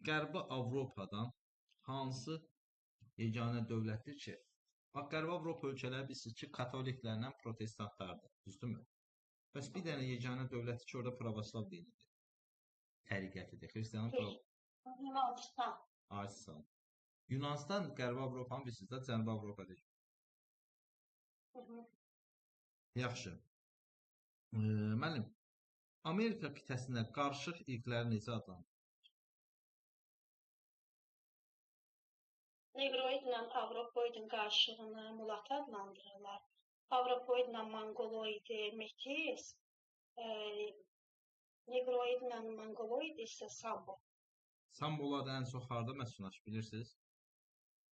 Qərbi Avropadan hansı yeganə dövlətdir ki, bax, Qərbi Avropa ölkələri bilirsiniz ki, katoliklərlə protestantlardır, düzdürmü? Bəs bir dənə yeganə dövlətdir ki, orada pravoslav dinidir, təriqətidir. Xristianın Yunanistan. Aysan. Yunanistan Qərbi Avropanın bilirsiniz də, Cənubi Avropa deyil. Yaxşı. Müəllim, Amerika qitəsində qarışıq irqləri necə adlandırılır? Negroidlə Avropoidin qarışığını mulat adlandırırlar. Avropoidlə mongoloidi metis, negroidlə mongoloid isə sambo. Sambolar da ən çox harda məskunlaşır bilirsiniz?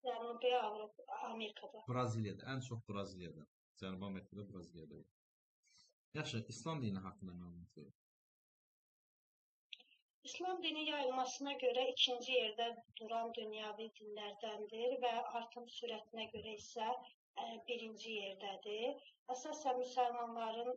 Cənubi Avropa, Amerikada. Braziliyada, ən çox Braziliyada. Cənubi Amerikada, Braziliyada. Yaxşı, İslam dini haqqında məlumat verin. İslam dini yayılmasına görə ikinci yerdə duran dünyavi dinlərdəndir və artım sürətinə görə isə birinci yerdədir. Əsasən müsəlmanların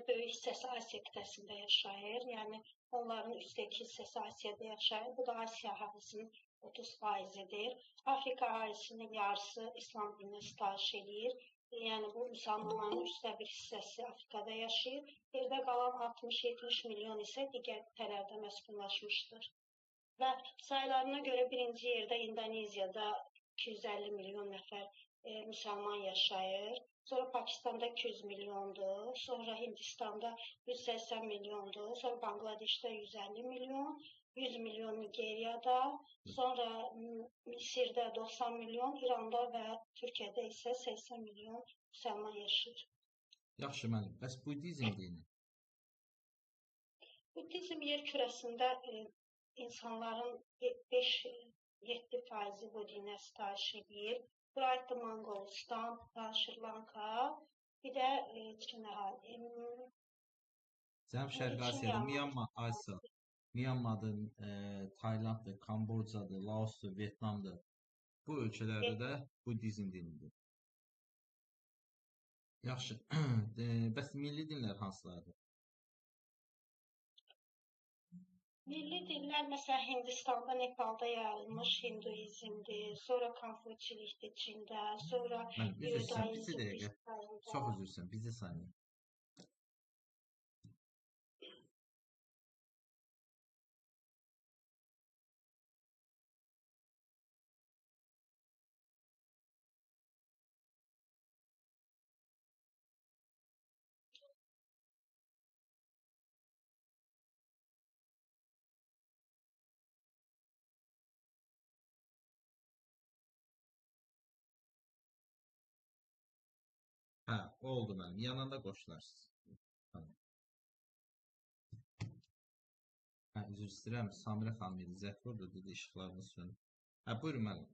böyük hissəsi Asiya qitəsində yaşayır. Yəni onların 3-də 2 hissəsi Asiyada yaşayır. Bu da Asiya əhalisinin 30%-dir. Afrika əhalisinin yarısı İslam dininə sitayiş eləyir. Yəni bu müsəlmanların 1/3 hissəsi Afrikada yaşayır. Yerdə qalan 60-70 milyon isə digər qitələrdə məskunlaşmışdır. Və saylarına görə birinci yerdə İndoneziyada 250 milyon nəfər müsəlman yaşayır. Sonra Pakistanda 200 milyondur, sonra Hindistanda 180 milyondur, sonra Bangladeşdə 150 milyon, 100 milyon Nigeriyada, sonra Misirdə 90 milyon, İranda və Türkiyədə isə 80 milyon müsəlman yaşayır. Yaxşı müəllim, bəs buddizm dini? Buddizm yer kürəsində insanların 5-7%-i bu dinə sitayiş edir. Bura aiddir Monqolistan, Şri-Lanka, bir də Çin əhali. Cənub Şərqi Asiyada Myanmar, Asiya, Myanmardır, Taylanddır, Kambocadır, Laosdur, Vyetnamdır. Bu ölkələrdə də buddizm dinidir. Yaxşı, bəs milli dinlər hansılardır? Milli dinlər, məsələn, Hindistanda, Nepalda yayılmış hinduizmdir, sonra Konfuçilikdir Çində, sonra Müəllim, üzr istəyirəm, bir yudaizmdir dəqiqə. İsraildə. Çox üzr istəyirəm, bir saniyə. Hə, oldu mənim. Yanında qoşularsınız. Tamam. Hə, üzr istəyirəm. Samirə xanım idi. Zəng vurdu, dedi işıqlarınız sönüb. Hə, buyurun müəllim.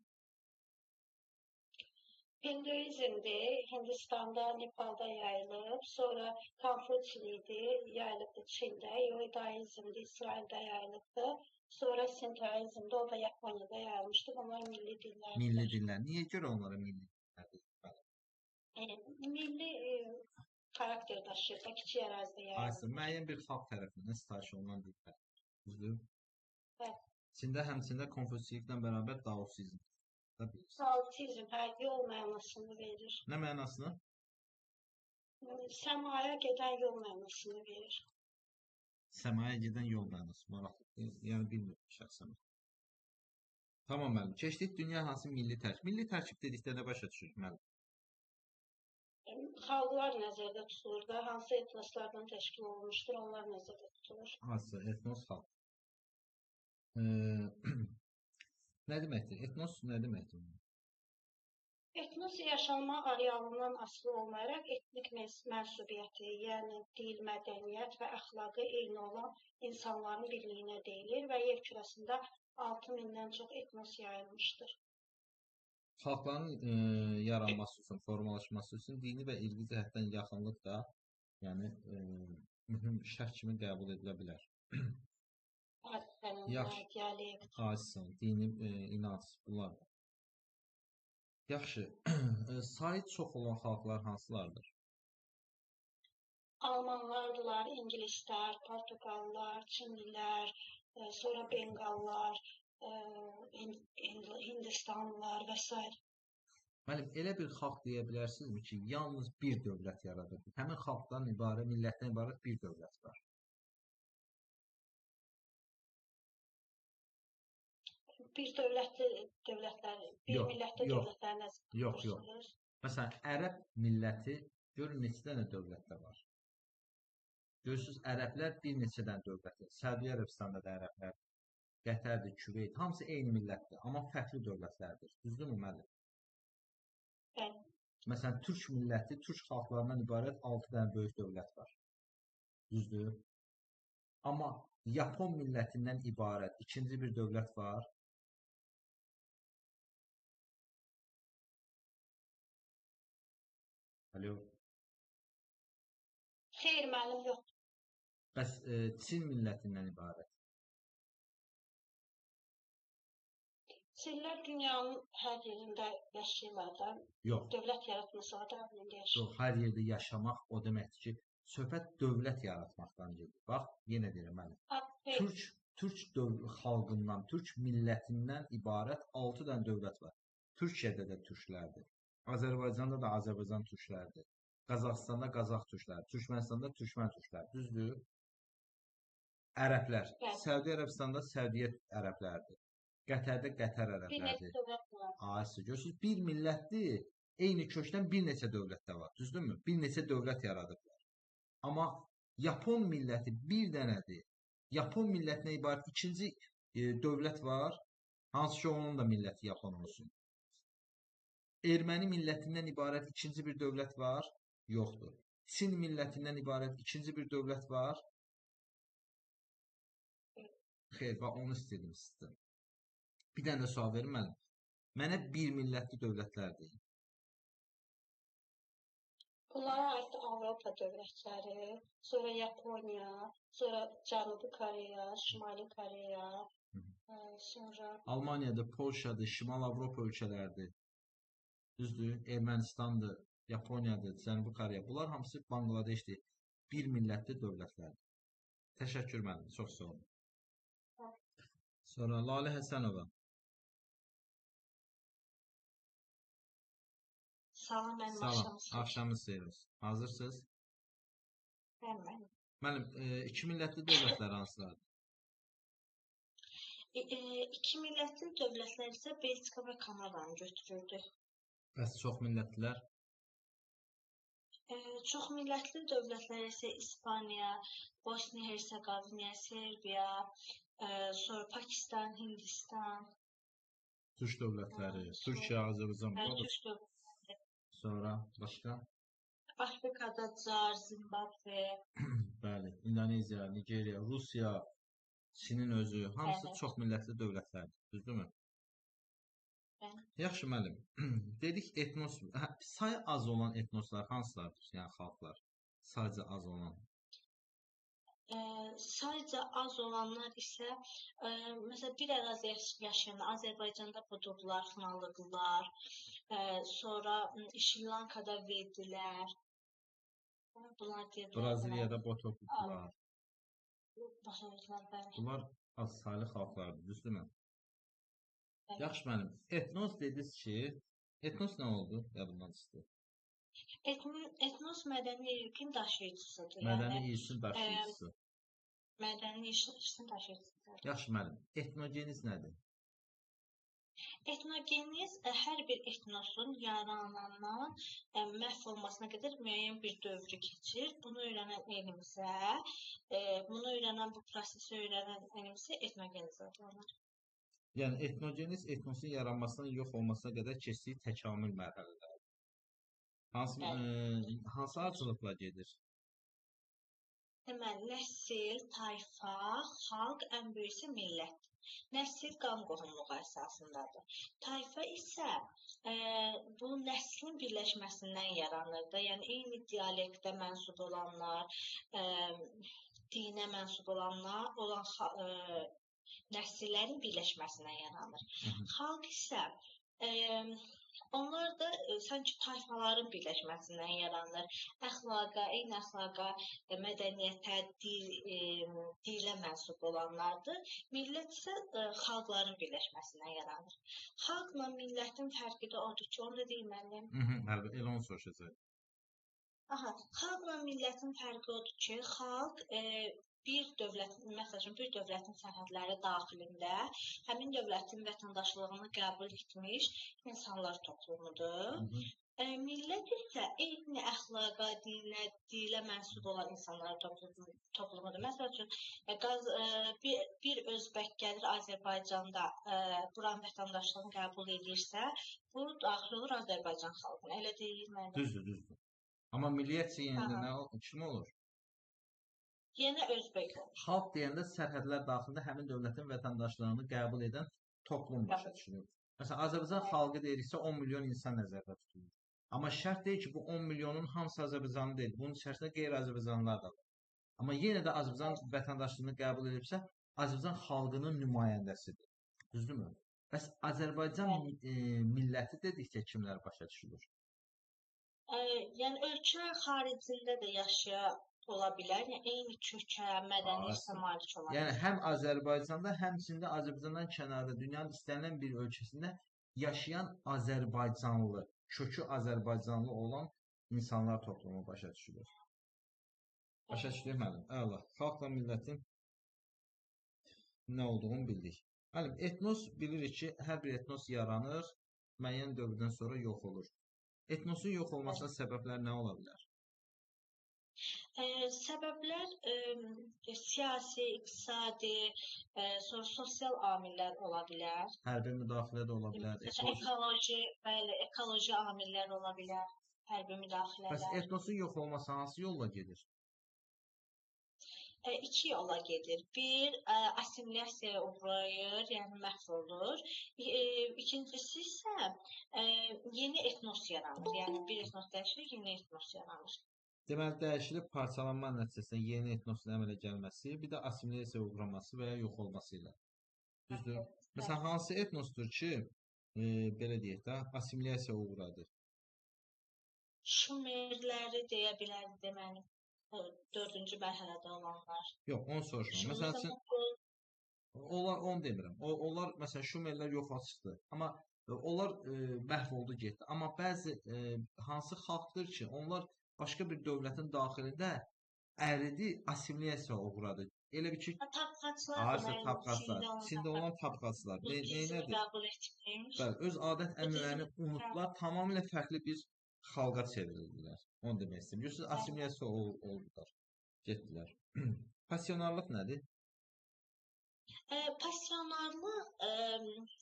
Hinduizmdir. Hindistanda, Nepalda yayılıb. Sonra Konfuçilikdir, yayılıbdır Çində. Yudaizmdir, İsraildə yayılıbdır. Sonra Sintoizmdir, o da Yaponiyada yayılmışdır. Bunlar milli dinlərdir. Milli dinlər. Niyə görə onlara milli dinlər deyilir? Milli xarakter daşıyır da, kiçik ərazidə yayılır. Aysın, müəyyən bir xalq tərəfindən sitayiş olunan dinlər. Düzdür? Bəli. Çində həmçində Konfusiliklə bərabər Daosizm da bilirsiniz. Daosizm, hə, yol mənasını verir. Nə mənasını? Səmaya gedən yol mənasını verir. Səmaya gedən yol mənası, maraqlı. Yəni, bilmirəm şəxsən. Tamam müəllim, keçdik dünya hansı milli tərkib. Milli tərkib dedikdə nə başa düşürük müəllim? Xalqlar nəzərdə tutulur da, hansı etnoslardan təşkil olunmuşdur, onlar nəzərdə tutulur. Hansı etnos xalq? Nə deməkdir? Etnos nə deməkdir? Etnos yaşanma arealından asılı olmayaraq etnik mənsubiyyəti, yəni dil, mədəniyyət və əxlaqı eyni olan insanların birliyinə deyilir və yer kürəsində 6000-dən çox etnos yayılmışdır. Xalqların yaranması üçün, formalaşması üçün dini və irqi cəhətdən yaxınlıq da, yəni mühüm şərt kimi qəbul edilə bilər. Yaxşı. Dialekt. Aysın, dini inanc, bunlar da. Yaxşı, sayı çox olan xalqlar hansılardır? Almanlardılar, ingilislər, portuqallar, çinlilər, sonra Benqallar, Hindistanlılar və sair. Müəllim, elə bir xalq deyə bilərsinizmi ki, yalnız bir dövlət yaradır? Həmin xalqdan ibarət, millətdən ibarət bir dövlət var. Bir dövlətli dövlətlər, bir Yox, millətli yox, dövlətləri nəzərdə yox, yox. tutursunuz. Məsələn, ərəb milləti görün neçə dənə dövlətdə var. Görürsünüz, ərəblər bir neçə dənə dövlətdir. Səudiyyə Ərəbistanda da ərəblər, Qətərdir, Küveyt, hamısı eyni millətdir, amma fərqli dövlətlərdir. Düzdürmü müəllim? Bəli. Məsələn, türk milləti, türk xalqlarından ibarət 6 dənə böyük dövlət var. Düzdür? Amma Yapon millətindən ibarət ikinci bir dövlət var. Alo. Xeyr, müəllim, yox. Bəs Çin millətindən ibarət. Çinlilər dünyanın hər yerində yaşayırlar da. Yox. Dövlət yaratmasalar da hər yerində yaşayırlar. Yox, hər yerdə yaşamaq o deməkdir ki, söhbət dövlət yaratmaqdan gedir. Bax, yenə deyirəm müəllim. Türk xalqından, türk millətindən ibarət 6 dənə dövlət var. Türkiyədə də türklərdir. Azərbaycanda da Azərbaycan türklərdir. Qazaxıstanda Qazax türkləri, Türkmənistanda Türkmən türkləri. Düzdür? Ərəblər. Səudiyyə Ərəbistanda Səudiyyə ərəblərdir. Qətərdə Qətər ərəblərdir. Aysı, görürsünüz, bir millətdir, eyni kökdən bir neçə dövlətdə var. Düzdürmü? Bir neçə dövlət yaradıblar. Amma Yapon milləti bir dənədir. Yapon millətinə ibarət ikinci dövlət var, hansı ki, onun da milləti Yapon olsun. Erməni millətindən ibarət ikinci bir dövlət var? Yoxdur. Çin millətindən ibarət ikinci bir dövlət var? Xeyr, bax, onu istədim sizdən. Bir dənə də sual verin müəllim. Mənə bir millətli dövlətlər deyin. Bunlara aid Avropa dövlətləri, sonra Yaponiya, sonra Cənubi Koreya, Şimali Koreya, sonra Almaniyadır, Polşadır, Şimal Avropa ölkələridir. Düzdür, Ermənistandır, Yaponiyadır, Cənubi Koreya. Bunlar hamısı Bangladeşdir. Bir millətli dövlətlərdir. Təşəkkür müəllim, çox sağ olun. Sonra Lalə Həsənova. Salam müəllim, Salam, axşamınız xeyir olsun. Hazırsınız? Bəli, müəllim. Müəllim, iki millətli dövlətlər hansılardır? İki millətli dövlətlər isə Belçika və Kanadanı götürürdü. Bəs çox millətlilər? Çox millətli dövlətlər isə İspaniya, Bosniya, Hersegovina, Serbiya, sonra Pakistan, Hindistan. Türk dövlətləri, Türkiyə, Azərbaycan. Türk dövlətləri. Sonra başqa? Afrikada Car, Zimbabve. Bəli, İndoneziya, Nigeriya, Rusiya, Çinin özü, hamısı çox millətli dövlətlərdir, düzdürmü? Bəli. Yaxşı müəllim, dedik etnos, sayı az olan etnoslar hansılardır? Yəni xalqlar, sayca az olan. Sayca az olanlar isə, məsələn, bir ərazidə yaşayan Azərbaycanda budurlar, xınalıqlar, sonra Şri-Lankada verdilər, bunlar deyə bilərəm. Braziliyada botokutlar. Botokutlar, bəli. Bunlar az saylı xalqlardır, düzdürmü? Bəli. Yaxşı müəllim, etnos dediniz ki, etnos nə oldu? Yadımdan çıxdı. Etnos mədəni irqin daşıyıcısıdır. Mədəni irsin daşıyıcısı. Mədəni irsin daşıyıcısıdır. Yaxşı müəllim, etnogeniz nədir? Etnogeniz hər bir etnosun yaranandan məhv olmasına qədər müəyyən bir dövrü keçir. Bunu öyrənən elmimizə, bunu öyrənən, bu prosesi öyrənən elmimizə etnogeniz adlanır. Yəni etnogeniz etnosun yaranmasından yox olmasına qədər keçdiyi təkamül mərhələləri. Hansı ardıcıllıqla gedir? Deməli, nəsil, tayfa, xalq, ən böyüsü millət. Nəsil qan qohumluğu əsasındadır. Tayfa isə bu nəslin birləşməsindən yaranır da. Yəni, eyni dialektə mənsub olanlar, dinə mənsub olanlar, olan nəsillərin birləşməsindən yaranır. Xalq isə Onlar da sanki tayfaların birləşməsindən yaranır. Əxlaqa, eyni əxlaqa, mədəniyyətə, dilə mənsub olanlardır. Millət isə xalqların birləşməsindən yaranır. Xalqla millətin fərqi də odur ki, onu da deyim müəllim. Əlbəttə, elə onu soruşacaq. Aha, xalqla millətin fərqi odur ki, xalq bir dövlətin, məsəl üçün, bir dövlətin sərhədləri daxilində həmin dövlətin vətəndaşlığını qəbul etmiş insanlar toplumudur. Millət isə eyni əxlaqa, dinə, dilə mənsub olan insanlar toplumudur. Məsəl üçün, bir özbək gəlir Azərbaycanda, buranın vətəndaşlığını qəbul edirsə, bu daxil olur Azərbaycan xalqına. Elə deyil müəllim? Düzdür, düzdür. Amma milliyyətcə yenə də kim olur? Yenə özbək olur. Xalq deyəndə sərhədlər daxilində həmin dövlətin vətəndaşlığını qəbul edən toplum başa düşülür. Məsələn, Azərbaycan xalqı deyiriksə 10 milyon insan nəzərdə tutulur. Amma şərt deyil ki, bu 10 milyonun hamısı Azərbaycanlı deyil. Bunun içərisində qeyri-Azərbaycanlılar da var. Amma yenə də Azərbaycan vətəndaşlığını qəbul edibsə, Azərbaycan xalqının nümayəndəsidir. Düzdürmü? Bəs Azərbaycan milləti dedikcə kimlər başa düşülür? Yəni, ölkə xaricində də yaşaya ola bilər, yəni eyni kökə, mədəniyyətə malik ola bilər. Yəni, həm Azərbaycanda, həmçində Azərbaycandan kənarda, dünyanın istənilən bir ölkəsində yaşayan Azərbaycanlı, kökü Azərbaycanlı olan insanlar toplumu başa düşülür. Başa düşülür müəllim? Əla, xalqla millətin nə olduğunu bildik. Müəllim, etnos bilirik ki, hər bir etnos yaranır, müəyyən dövrdən sonra yox olur. Etnosun yox olmasına səbəblər nə ola bilər? Səbəblər siyasi, iqtisadi, sonra sosial amillər ola bilər. Hərbi müdaxilə də ola bilər. Ekoloji, bəli, ekoloji amillər ola bilər, hərbi müdaxilələr. Bəs etnosun yox olması hansı yolla gedir? İki yola gedir. Bir, assimilyasiyaya uğrayır, yəni məhv olur. İkincisi isə yeni etnos yaranır. Yəni bir etnos dəyişilir, yeni etnos yaranır. Deməli, dəyişilib parçalanma nəticəsində yeni etnosun əmələ gəlməsi, bir də assimilyasiyaya uğraması və ya yox olması ilə. Düzdür? Məsələn, hansı etnosdur ki, belə deyək də, assimilyasiyaya uğradı? Şumerləri deyə bilərdi deməli, dördüncü mərhələdə olanlar. Yox, onu soruşmuram. Məsəl üçün, onlar, onu demirəm. Onlar, məsələn, Şumerlər yoxa çıxdı. Amma onlar məhv oldu, getdi. Amma bəzi hansı xalqdır ki, onlar başqa bir dövlətin daxilində əridi, assimilyasiyaya uğradı. Elə bir ki, Tabqaçlar, Çində olan tabqaçlar. Neynədir? Bəli, öz adət-ənənələrini unutdular, tamamilə fərqli bir xalqa çevrildilər. Onu demək istəyirəm. Görürsünüz, assimilyasiya oldular, getdilər. Passionarlıq nədir? Passionarlıq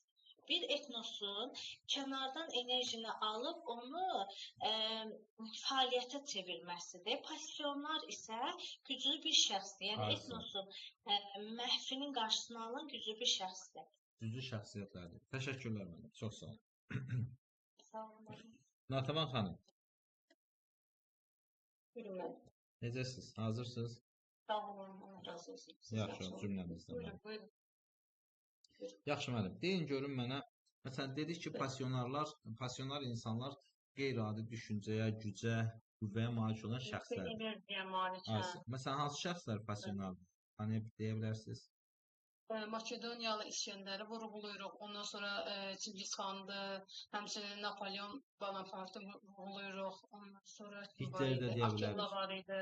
bir etnosun kənardan enerjini alıb onu fəaliyyətə çevirməsidir. Passionar isə güclü bir şəxsdir. Yəni, etnosun məhvinin qarşısını alan güclü bir şəxsdir. Güclü şəxsiyyətlərdir. Təşəkkürlər müəllim. Çox sağ olun. Sağ olun. Natavan xanım. Buyurun müəllim. Necəsiniz? Hazırsınız? Sağ olun. Allah razı olsun. Yaxşı, cümləmizdə. Buyurun, buyurun. Yaxşı müəllim, deyin görün mənə, məsələn, dedik ki, passionar insanlar qeyri-adi düşüncəyə, gücə, qüvvəyə malik olan şəxslərdir. Energiya malik, hə. Məsələn, hansı şəxslər passionardır? Hani deyə bilərsiniz? Makedoniyalı İsgəndəri vurğuluyuruq, ondan sonra Çingiz xandır, həmçinin Napoleon Bonapartı vurğuluyuruq, ondan sonra Hitler də deyə Atilla bilərik. var idi.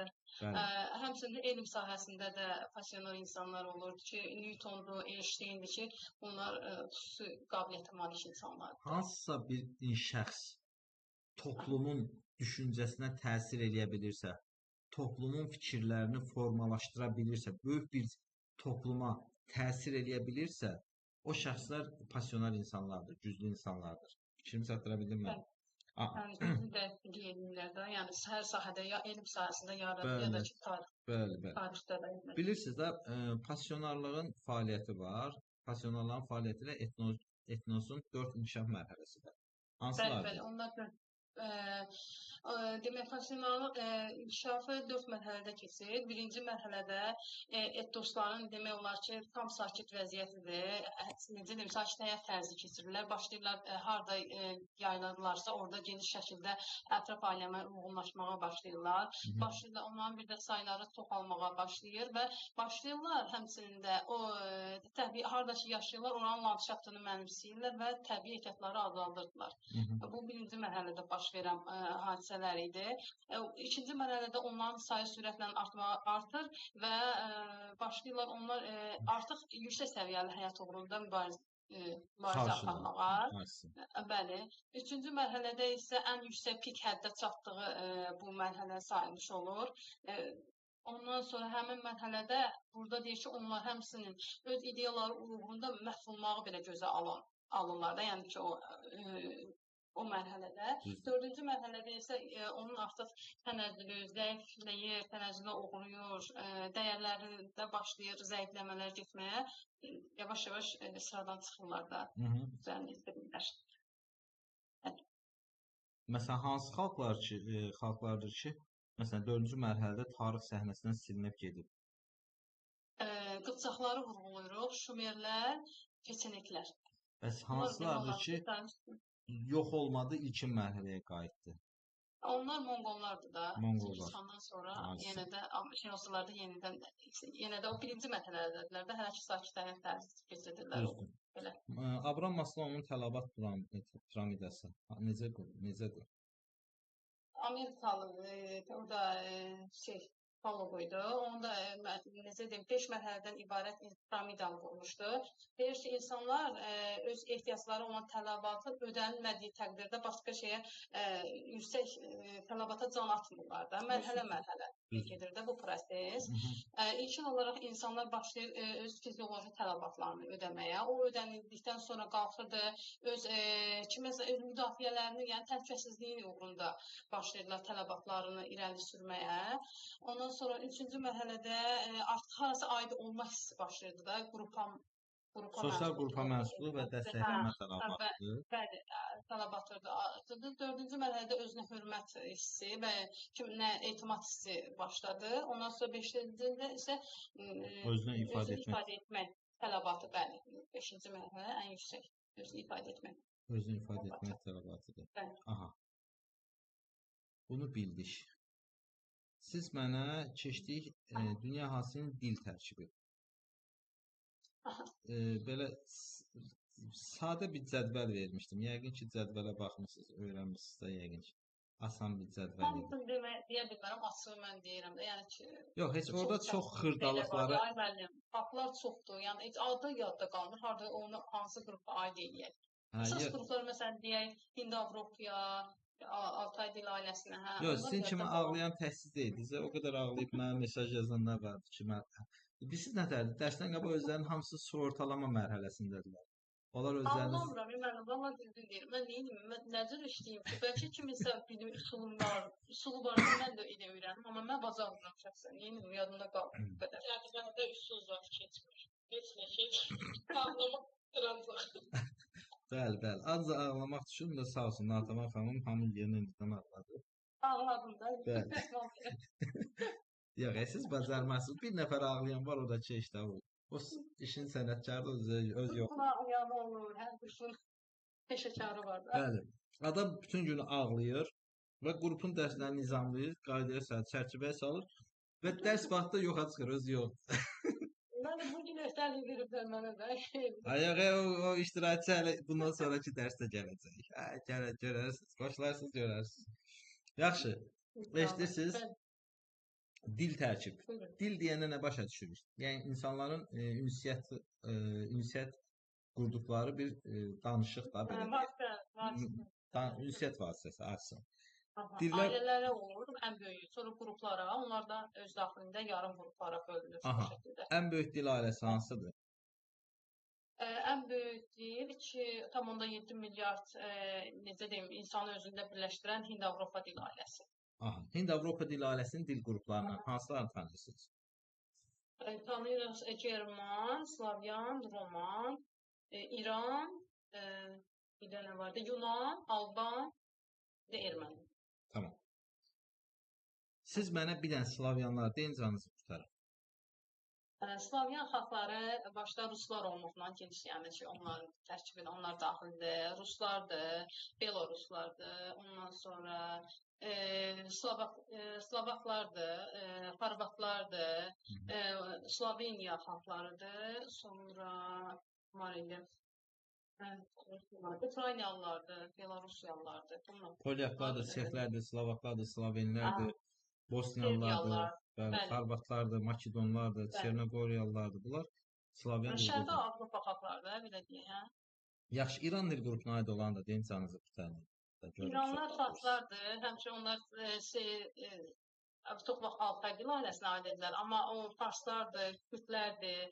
Həmçinin elm sahəsində də passionar insanlar olurdu ki, Newtondur, Einsteindir ki, bunlar xüsusi qabiliyyətə malik insanlardır. Hansısa bir şəxs toplumun düşüncəsinə təsir eləyə bilirsə, toplumun fikirlərini formalaşdıra bilirsə, böyük bir topluma təsir eləyə bilirsə, o şəxslər passionar insanlardır, güclü insanlardır. Fikrimi çatdıra bildim mən? Yəni, güclü dəstək eləyirlər də, yəni hər sahədə, ya elm sahəsində, ya da ki, tarixdə də. Bilirsiniz də, passionarlığın fəaliyyəti var. Passionarlığın fəaliyyəti ilə etnosun 4 inkişaf mərhələsi var. Hansılardır? Bəli, bəli, onlar Demək, pasionalın inkişafı 4 mərhələdə keçir. Birinci mərhələdə etnosların demək olar ki, tam sakit vəziyyətidir. Necə deyim, sakit həyat tərzi keçirirlər. Başlayırlar harda yayılırlarsa, orada geniş şəkildə ətraf aləmə uyğunlaşmağa başlayırlar. Başlayırlar, onların bir də sayları çoxalmağa başlayır və başlayırlar həmçinin də o təbii harda ki yaşayırlar, oranın landşaftını mənimsəyirlər və təbii ehtiyatları azaldırdılar. Bu birinci mərhələdə baş verən hadisələr idi. İkinci mərhələdə onların sayı sürətlə artır və başlayırlar onlar artıq yüksək səviyyəli həyat uğrunda mübarizə aparmağa. Bəli. Üçüncü mərhələdə isə ən yüksək pik həddə çatdığı bu mərhələ sayılmış olur. Ondan sonra həmin mərhələdə burada deyir ki, onlar həmçinin öz ideyaları uğrunda məhv olmağı belə gözə alırlar da, yəni ki, o mərhələdə. Dördüncü mərhələdə isə onun artıq tənəzzülü, zəifləyir, tənəzzülə uğrayır, dəyərlərində başlayır zəifləmələr getməyə, yavaş-yavaş sıradan çıxırlar da, düzənli itirirlər. Məsələn, hansı xalqlardır ki, məsələn, dördüncü mərhələdə tarix səhnəsindən silinib gedib? Qıpçaqları vurğulayırıq, Şumerlər, Peçeneklər. Bəs hansılardır ki, yox olmadı, ilkin mərhələyə qayıtdı? Onlar Monqollardır da. Monqollar. Çıxandan sonra yenə də şeyoslarda yenə də o birinci mərhələdədirlər də, hələ ki sakit həyat tərzi keçirirlər. Belə. Abram Maslovun tələbat piramidası necədir? Amerikalı, o da psixoloq idi. Onu da necə deyim, 5 mərhələdən ibarət piramidanı qurmuşdu. Deyir ki, insanlar öz ehtiyacları olan tələbatın ödənilmədiyi təqdirdə başqa şeyə yüksək tələbata can atmırlar da. Mərhələ-mərhələ gedir də bu proses. İlkin olaraq insanlar başlayır öz fizioloji tələbatlarını ödəməyə. O ödənildikdən sonra qalxırdı öz kiməsə öz müdafiələrini, yəni təhlükəsizliyin uğrunda başlayırlar tələbatlarını irəli sürməyə. Ondan sonra üçüncü mərhələdə artıq harasa aid olma hissi başlayırdı da, qrupa sosial qrupa mənsubluq və dəstəklənmə tələbatıdır. Bəli, tələbatıdır. Dördüncü mərhələdə özünə hörmət hissi və kimə etimad hissi başladı. Ondan sonra beşincidə isə özünü ifadə etmək tələbatı, bəli. Beşinci mərhələ ən yüksək özünü ifadə etmək. Özünü ifadə etmək tələbatıdır. Bəli. Aha. Bunu bildik. Siz mənə keçdik dünya əhalisinin dil tərkibi. Belə sadə bir cədvəl vermişdim. Yəqin ki, cədvələ baxmısınız, öyrənmişsiniz də yəqin ki. Asan bir cədvəl idi. Hamısını deyə bilmərəm, açığı mən deyirəm də. Yəni ki, yox, heç orada çox xırdalıqları... Ay müəllim, faktlar çoxdur. Yəni heç adı yadda qalmır, harada onu hansı qrupa aid eləyək. Əsas qruplar məsələn deyək, Hind-Avropa, Altay dil ailəsinə, hə. Yox, sizin kimi ağlayan təhsil deyildiniz. O qədər ağlayıb mənə mesaj yazanlar vardı ki, mən... Bilirsiniz nətərdir? Dərsdən qabaq özlərinin hamısı sığortalama mərhələsindədirlər. Onlar özləriniz... Ağlamıram, mən valla düzgün deyirəm. Mən neyim, mən nə cür işləyim ki? Bəlkə kiminsə bilim, üsulu var, mən də elə öyrənim, amma mən bacarmıram şəxsən. Neyim, yadımda qalmır bu qədər. Cədvəldə üsul zat keçmir. Heç nə keçmir. Ağlamaq ancaq. Bəli, bəli. Ancaq ağlamaq üçün də sağ olsun Natəvan xanım hamı yeni indidən ağladı. Ağladım da. Bəli. Yox, siz bacarmazsınız. Bir nəfər ağlayan var, o da ki, işte o. O işin sənətkarı öz yox. Ağlayan olur, hər quşun peşəkarı var da. Bəli. Adam bütün günü ağlayır və qrupun dərslərini nizamlayır, qaydaya salır, çərçivəyə salır və dərs vaxtı yoxa çıxır, özü yoxdur. Mən bugün öhdəlik veriblər mənə də. Ayaq, o iştirakçı hələ bundan sonraki dərsdə gələcək. Hə, görərsiniz, başlarsınız, görərsiniz. Yaxşı, eşidirsiniz. Dil tərkib. Dil deyəndə nə başa düşürük? Yəni, insanların ünsiyyət qurduqları bir danışıq da belə. Ünsiyyət vasitəsi, açsın. Dillər... Ailələrə olur, ən böyüyü, sonra qruplara, onlar da öz daxilində yarım qruplara bölünür bu şəkildə. Ən böyük dil ailəsi hansıdır? Ən böyük dil 2,7 milyard, necə deyim, insanı özündə birləşdirən Hind-Avropa dil ailəsi. Aha, Hind-Avropa dil ailəsinin dil qruplarından hansılarını tanıyırsınız? Tanıyırıq German, Slavyan, Roman, İran, bir də nə vardı? Yunan, Alban. Bir də erməni. Tamam. Siz mənə bir dənə Slavyanlar deyin, canınızı qurtarın. Slavyan xalqları başda ruslar olmaqla geniş, yəni ki, onların tərkibinə onlar daxildir. Ruslardır, Beloruslardır, ondan sonra Slovaklardır, Xorvatlardır, Sloveniya xalqlarıdır, sonra var idi. Ukraynalılardır, Belarusiyalılardır. Bunlar. Polyaklardır, Çexlərdir, Slovaklardır, Slovenlərdir, Bosniyalılardır, bəli, Xorvatlardır, Makedonlardır, Çernogoriyalılardır. Bunlar Slavyan dil Şərqi qrupu. Avropa xalqlarıdır, belə deyək, hə? Yaxşı, İran dil qrupuna aid olan da deyin, canınızı qurtarın. İranlar farslardır, həmçinin onlar çox vaxt Altay dil ailəsinə aid edirlər, amma o farslardır, kürdlərdir,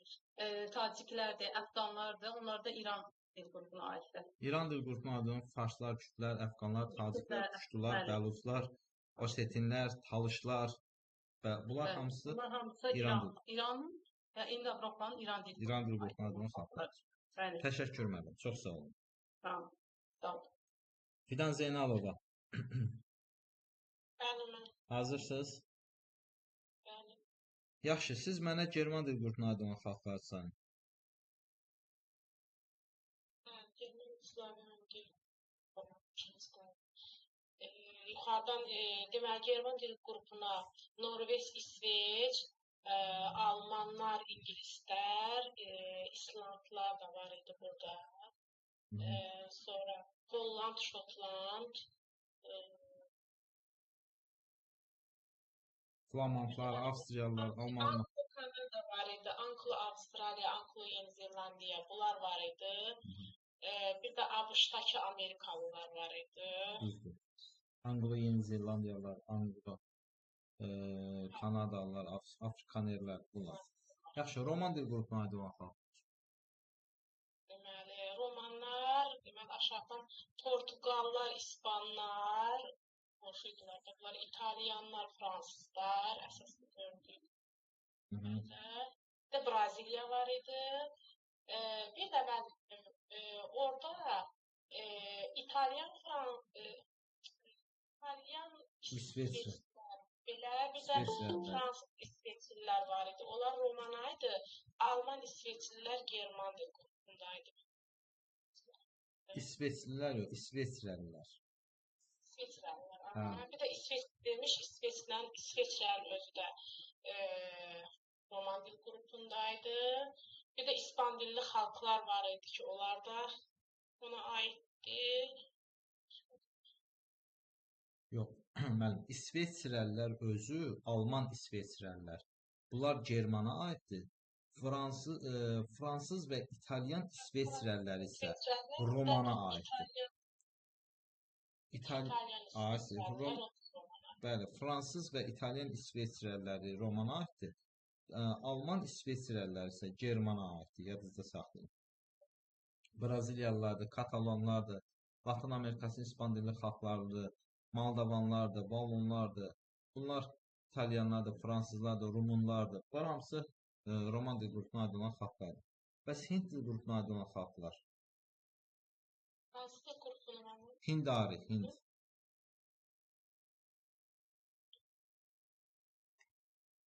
taciklərdir, əfqanlardır, onlar da İran dil qrupuna aiddir. İran dil qrupuna aid olan farslar, kürdlər, əfqanlar, taciklər, puştular, bəluclar, osetinlər, talışlar və bunlar Bəli. hamısı Bunlar hamısı İran İranın və İndi Avropanın İran dil İran dil qrupuna aid olan xalqlardır. Bəli. Təşəkkür müəllim, çox sağ olun. Tamam. Sağ olun. Fidan Zeynalova. Bəli, mən. Hazırsınız? Bəli. Yaxşı, siz mənə German dil qrupuna aid olan xalqları sayın. Hə, German, Slavyan dil yuxarıdan deməli German dil qrupuna Norveç, İsveç, Almanlar, İngilislər, İslandlar da var idi burada. Sonra Holland, Şotland, Flamandlar, Avstriyalılar, Almanlar. Anglo Kanada var idi, Anglo Avstraliya, Anglo Yeni Zelandiya, bunlar var idi. Bir də ABŞ-dakı Amerikalılar var idi. Düzdür. Anglo Yeni Zelandiyalılar, Anglo Kanadalılar, Afrikanerlər, bunlar. Yaxşı, Roman dil qrupuna aid olan xalq. Deməli, romanlar, deməli aşağıdan Portuqallar, İspanlar, qonşu idilər də bunlar, İtalyanlar, Fransızlar, əsasını gördük. Bir də Braziliya var idi. Bir də mən orada İtalyan, İtalyan İsveçrə. Belə bir də Fransız İsveçlilər var idi. Onlar Romana idi. Alman İsveçlilər German dil qrupundaydı. İsveçlilər yox, İsveçrəlilər. İsveçrəlilər. Aha. Bir də İsveç demiş, İsveçlə İsveçrənin özü də Roman dil qrupundaydı. Bir də İspan dilli xalqlar var idi ki, onlar da ona aiddir. Yox, müəllim, İsveçrəlilər özü Alman İsveçrəlilər. Bunlar Germana aiddir. Fransız və İtalyan İsveçrəllər isə Romana aiddir. Bəli, Fransız və İtalyan İsveçrəliləri Romana aiddir. Alman İsveçrəliləri isə Germana aiddir. Yadınızda saxlayın. Braziliyalılardır, Katalanlardır, Latın Amerikasının İspan dilli xalqlarıdır, Moldavanlardır, Valonlardır. Bunlar İtalyanlardır, Fransızlardır, Rumunlardır. Bunlar hamısı Roman dil qrupuna aid olan xalqlardır. Bəs Hind dil qrupuna aid olan xalqlar? Hansı dil qrupuna? Hindari, Hind.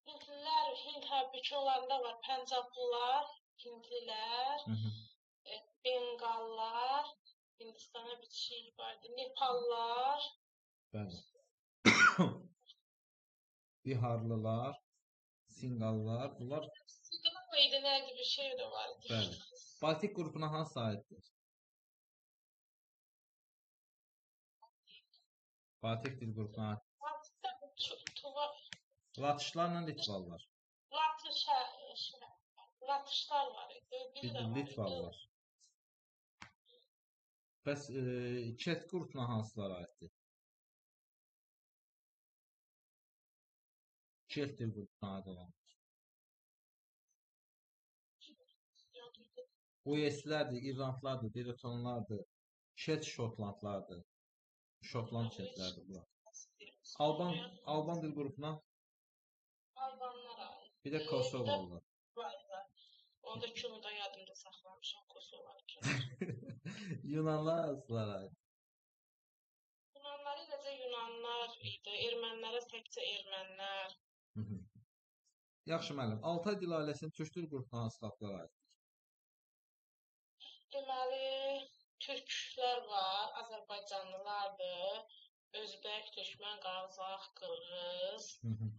Hindlilər, Hind həbiki olanda var. Pəncablılar, Hindlilər, Benqallar, Hindistana bitişik var idi, Nepallar. Bəli. Biharlılar, Sinqallar, bunlar... Sinqal idi, nə idi, bir şey də var idi. Bəli. Baltik qrupuna hansı aiddir? Baltik dil qrupuna aid. Baltikdə Latışlarla Litvalılar. Latışlar var idi. Bir də Litvalılar. Bəs Kelt qrupuna hansılara aiddir? Kelt dil qrupuna aid olanlar. Ueslərdir, İrlandlardır, Bretonlardır, Kelt Şotlandlardır. Şotland keltlərdir bunlar. Alban dil qrupuna? Albanlara aid. Bir də Kosovalılar. Onu da kinoda yadımda saxlamışam, Kosovalı. Yunanlar hansılara aid? Yunanları ilə Afrikanlar idi, ermənilərə təkcə ermənilər. Hı -hı. Yaxşı müəllim, Altay dil ailəsinin türk dil qrupuna hansı xalqlar aiddir? Deməli, türklər var, azərbaycanlılardır, özbək, türkmən, qazax, qırğız, Hı -hı.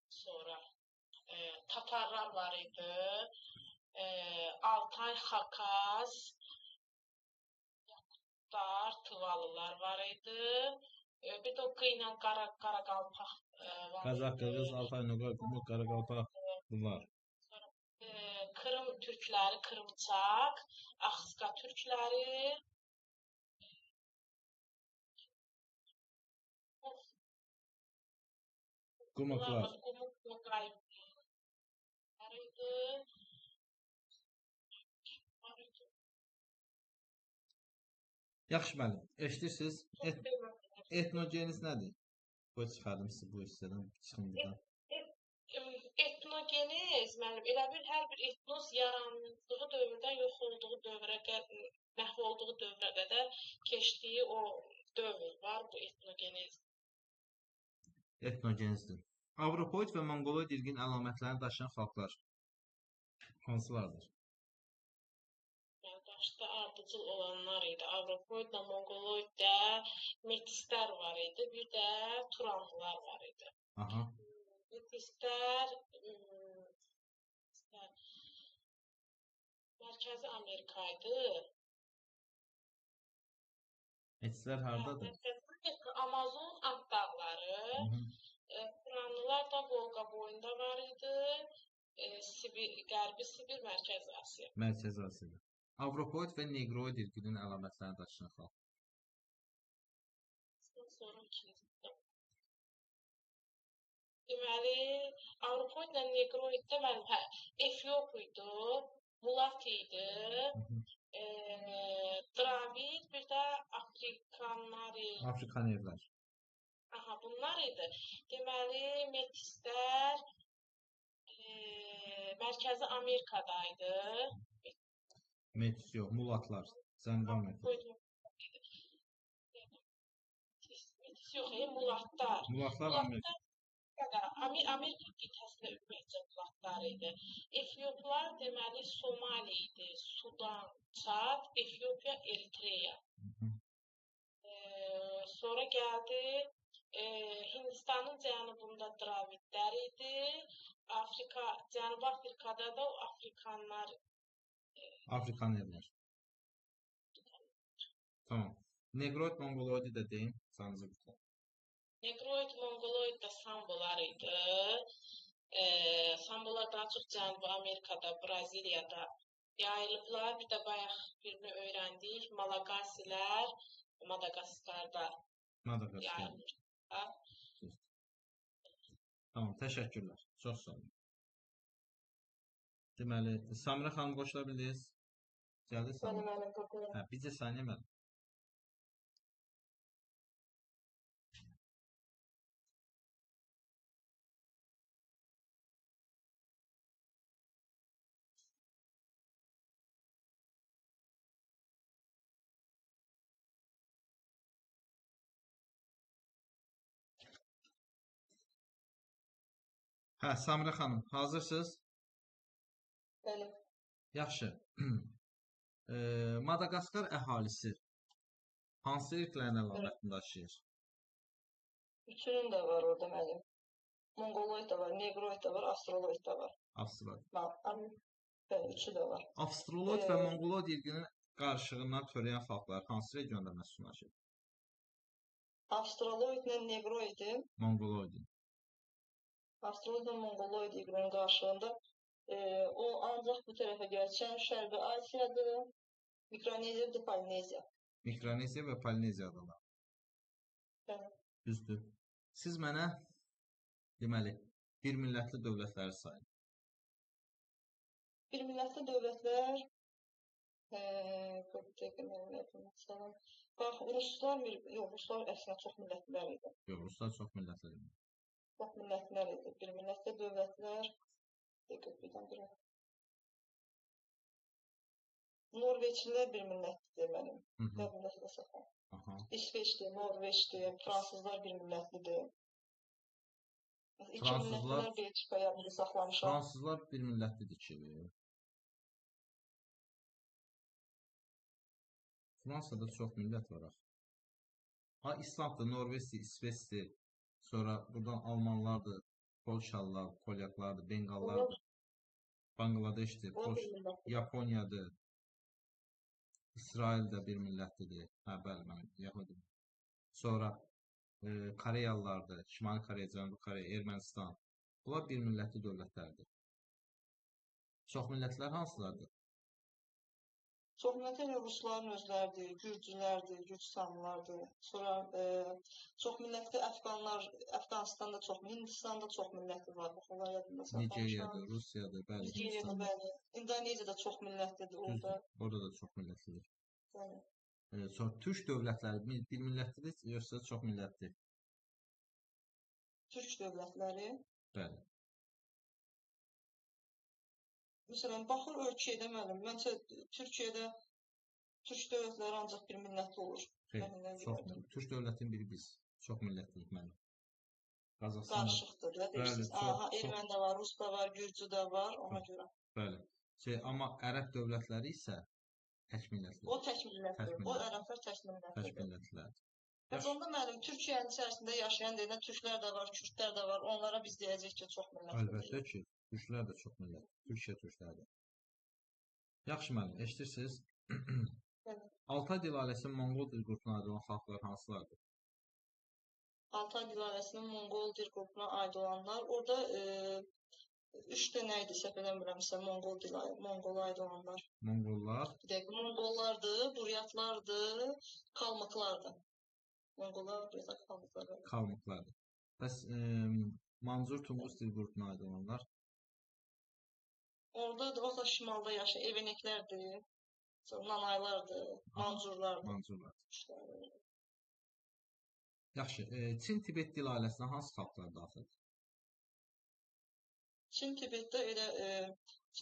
sonra tatarlar var idi, Altay, Xakas, Yakutlar, Tıvalılar var idi. Bir də o Q ilə Qaraqalpaq var Qazax, idi. qırğız, Altay, Noğay, Qumruq, Qaraqalpaq bunlar. Sonra Krım türkləri, Krımçaq, Axska türkləri. Qumuklar. Qumuk, Noğay var idi. Yaxşı müəllim, eşidirsiniz? Etnogeniz nədir? Qoy çıxardım sizi bu hissədən, çıxın buradan. Etnogeniz, müəllim, elə bil hər bir etnos yarandığı dövrdən yox olduğu dövrə, məhv olduğu dövrə qədər keçdiyi o dövr var bu etnogeniz. Etnogenizdir. Avropoid və Mongoloid irqin əlamətlərini daşıyan xalqlar hansılardır? Yəni, başda ardıcıl olanlar idi. Avropoidlə Mongoloiddə metislər var idi, bir də Turanlılar var idi. Aha. Metislər Mərkəzi Amerika idi. Metislər hardadır? Mərkəzi Amerika, Amazon Ant dağları. Turanlılar da Volqa boyunda var idi. Sibir, Qərbi Sibir, Mərkəzi Asiya. Mərkəzi Asiyada. Avropoid və Negroid irqinin əlamətlərini daşıyan xalq. Sonra ikinci. Deməli, Avropoidlə Negroiddə mənim Efiop idi, Mulat idi, Dravid, bir də Afrikanlar idi. Afrikanerlər. Aha, bunlar idi. Deməli, metislər Mərkəzi Amerikada idi. Metis yox, mulatlar. Cənubi Amerikada. Metis yox, mulatlar. Mulatlar Amerika. Amerika qitəsində ümumiyyətcə mulatlar idi. Efioplar deməli Somali idi, Sudan, Çad, Efiopiya, Eritreya. Sonra gəldi Hindistanın cənubunda Dravidlər idi. Afrika, Cənubi Afrikada da o Afrikanlar. Afrikanerlər. Tamam. Negroid, Mongoloidi də deyin. Canınızı qurtarın. Negroid, Mongoloid da sambolar idi. Sambolar daha çox Cənubi Amerikada, Braziliyada yayılıblar. Bir də bayaq birini öyrəndik. Malagasilər Madaqaskarda yayılmışlar. Tamam, təşəkkürlər. Çox sağ olun. Deməli, Samirə xanım qoşula bildiniz? Gəldi Samirə. Bəli, müəllim, qoşulam. Hə, bircə saniyə müəllim. Hə, Samirə xanım, hazırsınız? Bəli. Yaxşı. Madaqaskar əhalisi hansı irqlərin əlamətini daşıyır? Üçünün də var orada müəllim. Mongoloid da var, Negroid da var, Astroloid da var. Astroloid. Bəli, üçü də var. Astroloid və Mongoloid irqinin qarışığından törəyən xalqlar hansı regionda məskunlaşır? Astroloidlə Negroidin. Mongoloidin. Astroloidlə Mongoloid irqinin qarışığında o ancaq bu tərəfə gəlçən Şərqi Asiyadır, Mikroneziya və Polineziya. Mikroneziya və Polineziya adaları. Bəli. Düzdür. Siz mənə deməli, bir millətli dövlətləri sayın. Bir millətli dövlətlər bax, Ruslar, yox, Ruslar əslində çox millətlilər idi. Yox, Ruslar çox millətlilər idi. Çox millətlilər idi. Bir millətli dövlətlər birdən-birə. Norveçlilər bir millətlidir mənim. Hı -hı. Yadımda saxla. Aha. İsveçli, Norveçli, fransızlar bir millətlidir. İki Fransızlar millətlilər Belçika yadımda saxlamışam. Fransızlar bir millətlidir ki. Fransada çox millət var axı. Ha, İslanddır, Norveçdir, İsveçdir. Sonra buradan Almanlardır, Polşalılar, Polyaklardır, Benqallardır, Bangladeşdir, Onlar Polş, bir millətlidir. Yaponiyadır, İsrail də bir millətlidir. Hə, bəli, mən Yahudi. Sonra Koreyalılardır, Şimali Koreya, Cənubi Koreya, Ermənistan. Bunlar bir millətli dövlətlərdir. Çox millətlər hansılardır? Çox millətli elə rusların özləridir, gürcülərdir, gürcüstanlılardır. Sonra çox millətli əfqanlar, Əfqanistanda çox, Hindistanda çox millətli var. Bax, onlar yadımda saxlamışam. Nigeriyadır, Rusiyadır, bəli, Nigeriyada, Hindistandır. bəli. İndoneziyada çox millətlidir Düzdür, orada. orada da çox millətlidir. Bəli. Sonra türk dövlətləri bir millətlidir, yoxsa çox millətli? Türk dövlətləri. Bəli. Məsələn, baxır ölkəyə də müəllim. Məncə Türkiyədə türk dövlətləri ancaq bir millətli olur. Xeyr, Mən elə çox bilirdim. millət. Türk dövlətinin biri biz. Çox millətliyik müəllim. Qazaxıstan da. Qarışıqdır da Bəli, deyirsiniz. çox, Aha, çox. erməni də var, rus da var, gürcü də var, ona görə. Bəli. Şey, amma ərəb dövlətləri isə tək O millətlidir. tək millətdir. Tək O millətlidir. ərəblər tək Tək millətlidir. millətlilərdir. Bəs Yaxşı. onda müəllim Türkiyənin içərisində yaşayan deyilən türklər də var, kürdlər də var. Onlara biz deyəcəyik ki, çox millətli Əlbəttə deyirik. ki, türklər də çox millətli. Türkiyə türkləri də. Yaxşı müəllim, eşidirsiniz? Bəli. Altay dil ailəsinin Monqol dil qrupuna aid olan xalqlar hansılardır? Altay dil ailəsinin Monqol dil qrupuna aid olanlar orada üç dənə idi, səhv eləmirəmsə, Monqol dil Monqola aid olanlar. Monqollar, Bir dəqiqə, Monqollardır, Buryatlardır, Kalmıklardır. Monqollar, Buryatlar, Kalmıklar. Bəli. Kalmıklardır. Bəs Mancur Tungus dil qrupuna aid olanlar? Orada da o da şimalda yaşayan Eveneklərdir, sonra Nanaylardır, Mancurlardır. Mancurlardır. İşte, Yaxşı, Çin-Tibet dil ailəsinə hansı xalqlar daxildir? Çin Tibetdə elə,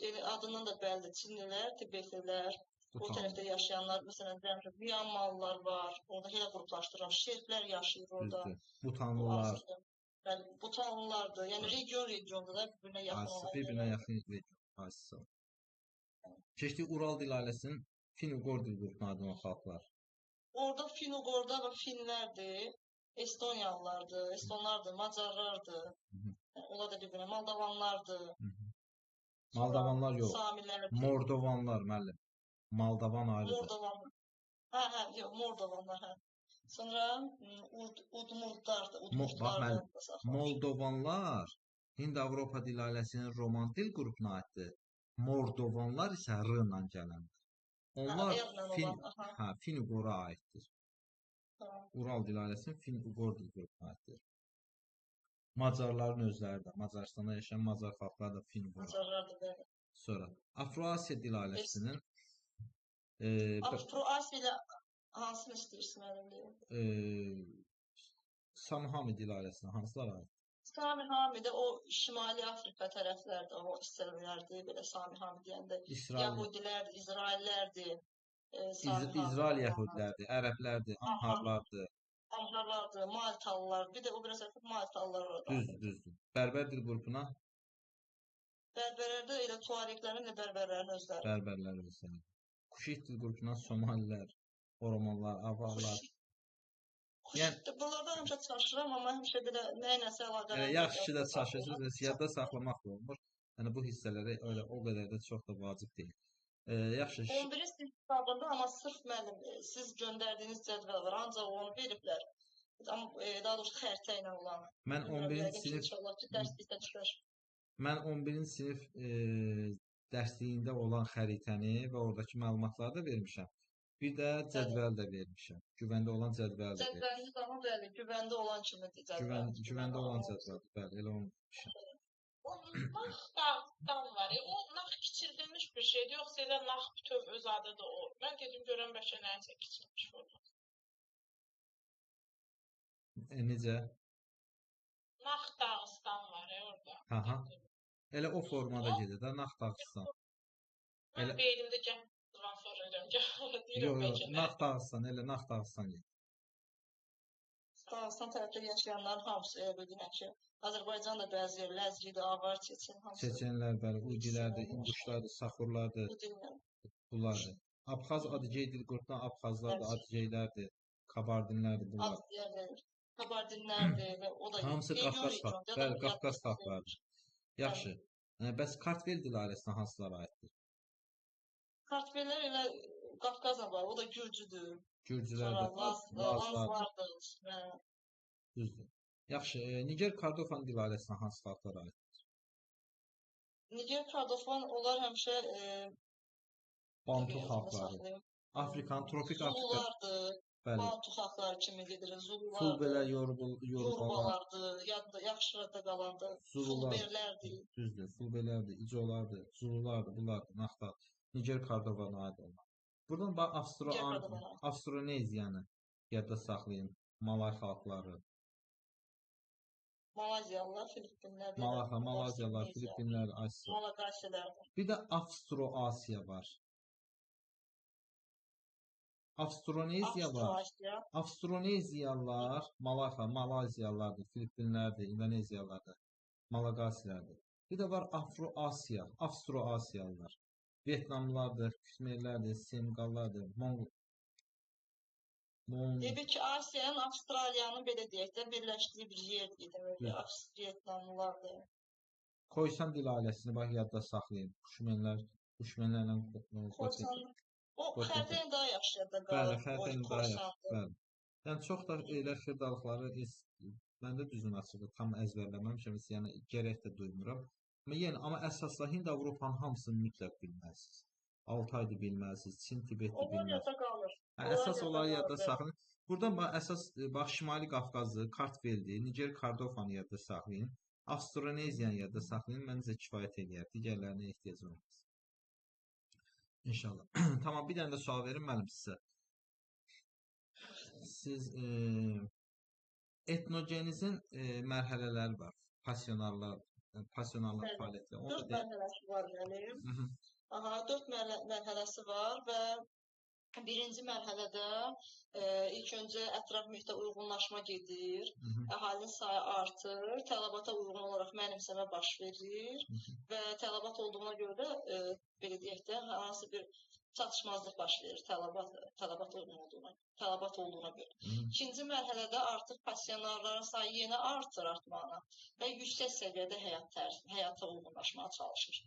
elə adından da bəllidir. Çinlilər, Tibetlilər, o Butanlı. tərəfdə yaşayanlar, məsələn, deyirəm ki, Myanmarlılar var. Orada elə qruplaşdırıram. Şerplər yaşayır orada. Düzdür. Bu Butanlılar, Asiyada. Bəli, Butanlılardır. Yəni bəli. region regionda da bir-birinə yaxın Asiya, olan bir-birinə yerlərdir. yaxın region Asiya. Keçdik Ural dil ailəsinin Fin-Uqor dil qrupuna aid olan xalqlar. Orada Fin-Uqorda və Finlərdir, Estoniyalılardır, Estonlardır, Macarlardır. Hı -hı. Yəni, onlar da bir-birinə Moldavanlardır. Hı -hı. Sonra Moldavanlar yox, Samilərdir. Mordovanlar müəllim. Moldavan ayrıdır. Mordovan. Hə, hə, yox, Mordovanlar, hə. Sonra Udmurtlardır, Bax Udmurtlardır müəllim, yadda saxlamışam. Moldovanlar Hind-Avropa dil ailəsinin Roman dil qrupuna aiddir. Mordovanlar isə R ilə gələndir. Hə, Onlar R-lə Fin, olan, aha, hə, Fin-Uqora aiddir. tamam. Ural dil ailəsinin Fin-Uqor dil qrupuna aiddir. Macarların özləri də, Macaristanda yaşayan Macar xalqları da Fin-Uqora. Macarlardır, bəli. Sonra Afroasiya dil ailəsinin e, Afroasiya ilə hansını istəyirsin müəllim deyim? e, Samhami dil ailəsinə hansılar aiddir? Sami Hami də o Şimali Afrika tərəflərdə, o hissələrdir, belə Sami Hami deyəndə İsrail, Yahudilərdir, İsraillərdir, Sami Hami İsrail olanlar. yəhudilərdir, ərəblərdir, Aha, amharlardır. Amharlardır, Maltalılar, bir də o biraz artıq Maltalılar orada Düzdür, daxildir. düzdür. Bərbər dil qrupuna Bərbərlərdə elə Tuareqlərin də bərbərlərin özləri. bərbərlər özləri. Kuşit dil qrupuna Somalilər, Oromonlar, Avarlar. Xuşit, Yəni Xuşitdə buralarda həmişə çaşıram, amma həmişə belə nəyləsə elə əlaqələndirib yaxşı ki də yadda saxlayıram. çaşırsınız, yadda saxlamaq da olmur. Yəni bu hissələrə elə o qədər də çox da vacib deyil. Yaxşı, 11-ci sinif kitabında amma sırf müəllim siz göndərdiyiniz cədvəl var, ancaq onu veriblər. Amma daha doğrusu xəritə ilə olanı. mən Bilmirəm, 11-ci yəqin ki, sinif inşallah ki, dərslikdə düşər. mən 11-ci sinif dərsliyində olan xəritəni və oradakı məlumatları da vermişəm. Bir də Bəli. cədvəl də vermişəm. Güvəndə olan cədvəl də vermişəm. Cədvəliniz amma bəli, güvəndə olan kimidir Güvən, cədvəliniz. güvəndə Güvəndə olan olan. cədvəldir. Bəli, elə onu vermişəm. O nax dağdan var. O nax kiçildilmiş bir şeydir, yoxsa elə nax bütöv öz adıdır o. Mən dedim görən bəlkə nəyinsə kiçilmiş forma. Necə? Nax Dağıstan var orada. Aha. Dedim. Elə o formada O gedir də, Nax Dağıstan. mən Elə beynimdə gətirdim sonra verirəm cavabı deyirəm Yox, yox, bəlkə də. Nağ Dağıstan, elə Nağ Dağıstan gedir. Dağıstan tərəfdə yaşayanların hamısı elə bilirəm ki, Azərbaycanda bəzi yer Ləzgidir, Avar, Çeçen hamısı. Çeçenlər, bəli, Uygilərdir, İkisi İnguşlardır, Saxurlardır, Bu dillə. bunlardır. Abxaz Adigey dil qrupundan Abxazlardır, Bəli. Adigeylərdir, Kabardinlərdir bunlar. Adiyədir, Kabardinlərdir və o da Hamısı region Qafqaz xalq. regionda da Bəli, yad Qafqaz xalqlarıdır. Yaxşı. Bəs Kartvel dil ailəsinə hansılar aiddir? Kartvellər elə Qafqazla var, o da Gürcüdür. Sonra Gürcülərdir, Lazlardır, Lazlardır. Hə. düzdür. Yaxşı, Niger Kordofan dil ailəsinə hansı xalqlar aiddir? Niger Kordofan onlar həmişə Bantu yadıma xalqları. saxlayım. Afrikanın tropik Afrika, Zululardır, bəli. Bantu xalqları kimi gedir, Zululardır, Fulbelər, Yorubalar, Yorubalardır, yadda, yaxşı yadda qalandır, Zulular, Fulberlərdir. düzdür, Fulbelərdir, İcolardır, Zululardır, bunlardır, Naxta, Niger Kordofana aid olan. Buradan bax Niger Kordofana aid. Avstroneziyanı yadda saxlayın. Malay xalqları, Malayziyalılar, Filippinlər, belə Malaxa, Malayziyalılar, Avstroneziya, Filippinlər, Asiya. Malagasiyalardır. Bir də Avstroasiya var. Avstroneziya var. Avstroasiya, Avstroneziyalılar, Malaxa, Malayziyalılardır, Filippinlərdir, İndoneziyalılardır, Malagasiyalılardır. Bir də var Afroasiya, Avstroasiyalılar. Vyetnamlılardır, Khmerlərdir, Senegallardır, Monqol Mon Deyək ki, Asiyanın, Avstraliyanın belə deyək də birləşdiyi bir yer idi. Düzdür. Vyetnamlılardır. Koysan dil ailəsini bax yadda saxlayın. Kuşmenlər, Kuşmenlərlə Korsan, o Qoçen. xəritənin daha yaxşı yadda Bəli, qalır. O xəritənin daha yaxşı. korsandır. Bəli. Yəni çox da elə xırdalıqları mən də düzünü açığı tam əzbərləməmişəm, heç yəni gərək də duymuram. Amma yenə amma əsasla Hind-Avropanın hamısını mütləq bilməlisiniz. Altaydı bilməlisiniz, Çin, Tibetdi Onlar bilməlisiniz. yadda qalır. Hə, Onlar əsas yadda onları qalır, yadda bəli. saxlayın. Buradan bax əsas bax Şimali Qafqazı, Kartveldi, Niger Kordofanı yadda saxlayın. Avstroneziyanı yadda saxlayın. Məncə kifayət eləyər. Digərlərinə ehtiyac olmaz. İnşallah. Tamam, bir dənə də sual verim mənim sizə. Siz etnogenizin mərhələləri var. Passionarlar, passionarlar Bəli. fəaliyyətləri. Onu da 4 deyim. mərhələsi var mənim. Hı -hı. Aha, 4 mərhələsi var və birinci mərhələdə ilk öncə ətraf mühitə uyğunlaşma gedir, Hı -hı. əhalinin sayı artır, tələbata uyğun olaraq mənimsəmə baş verir Hı -hı. və tələbat olduğuna görə də belə deyək də hansı bir çatışmazlıq baş verir tələbat uyğun olduğuna, tələbat olduğuna görə. Hı -hı. İkinci mərhələdə artıq passionarların sayı yenə artır artmağına və yüksək səviyyədə həyat tərzi, həyata uyğunlaşmağa çalışır.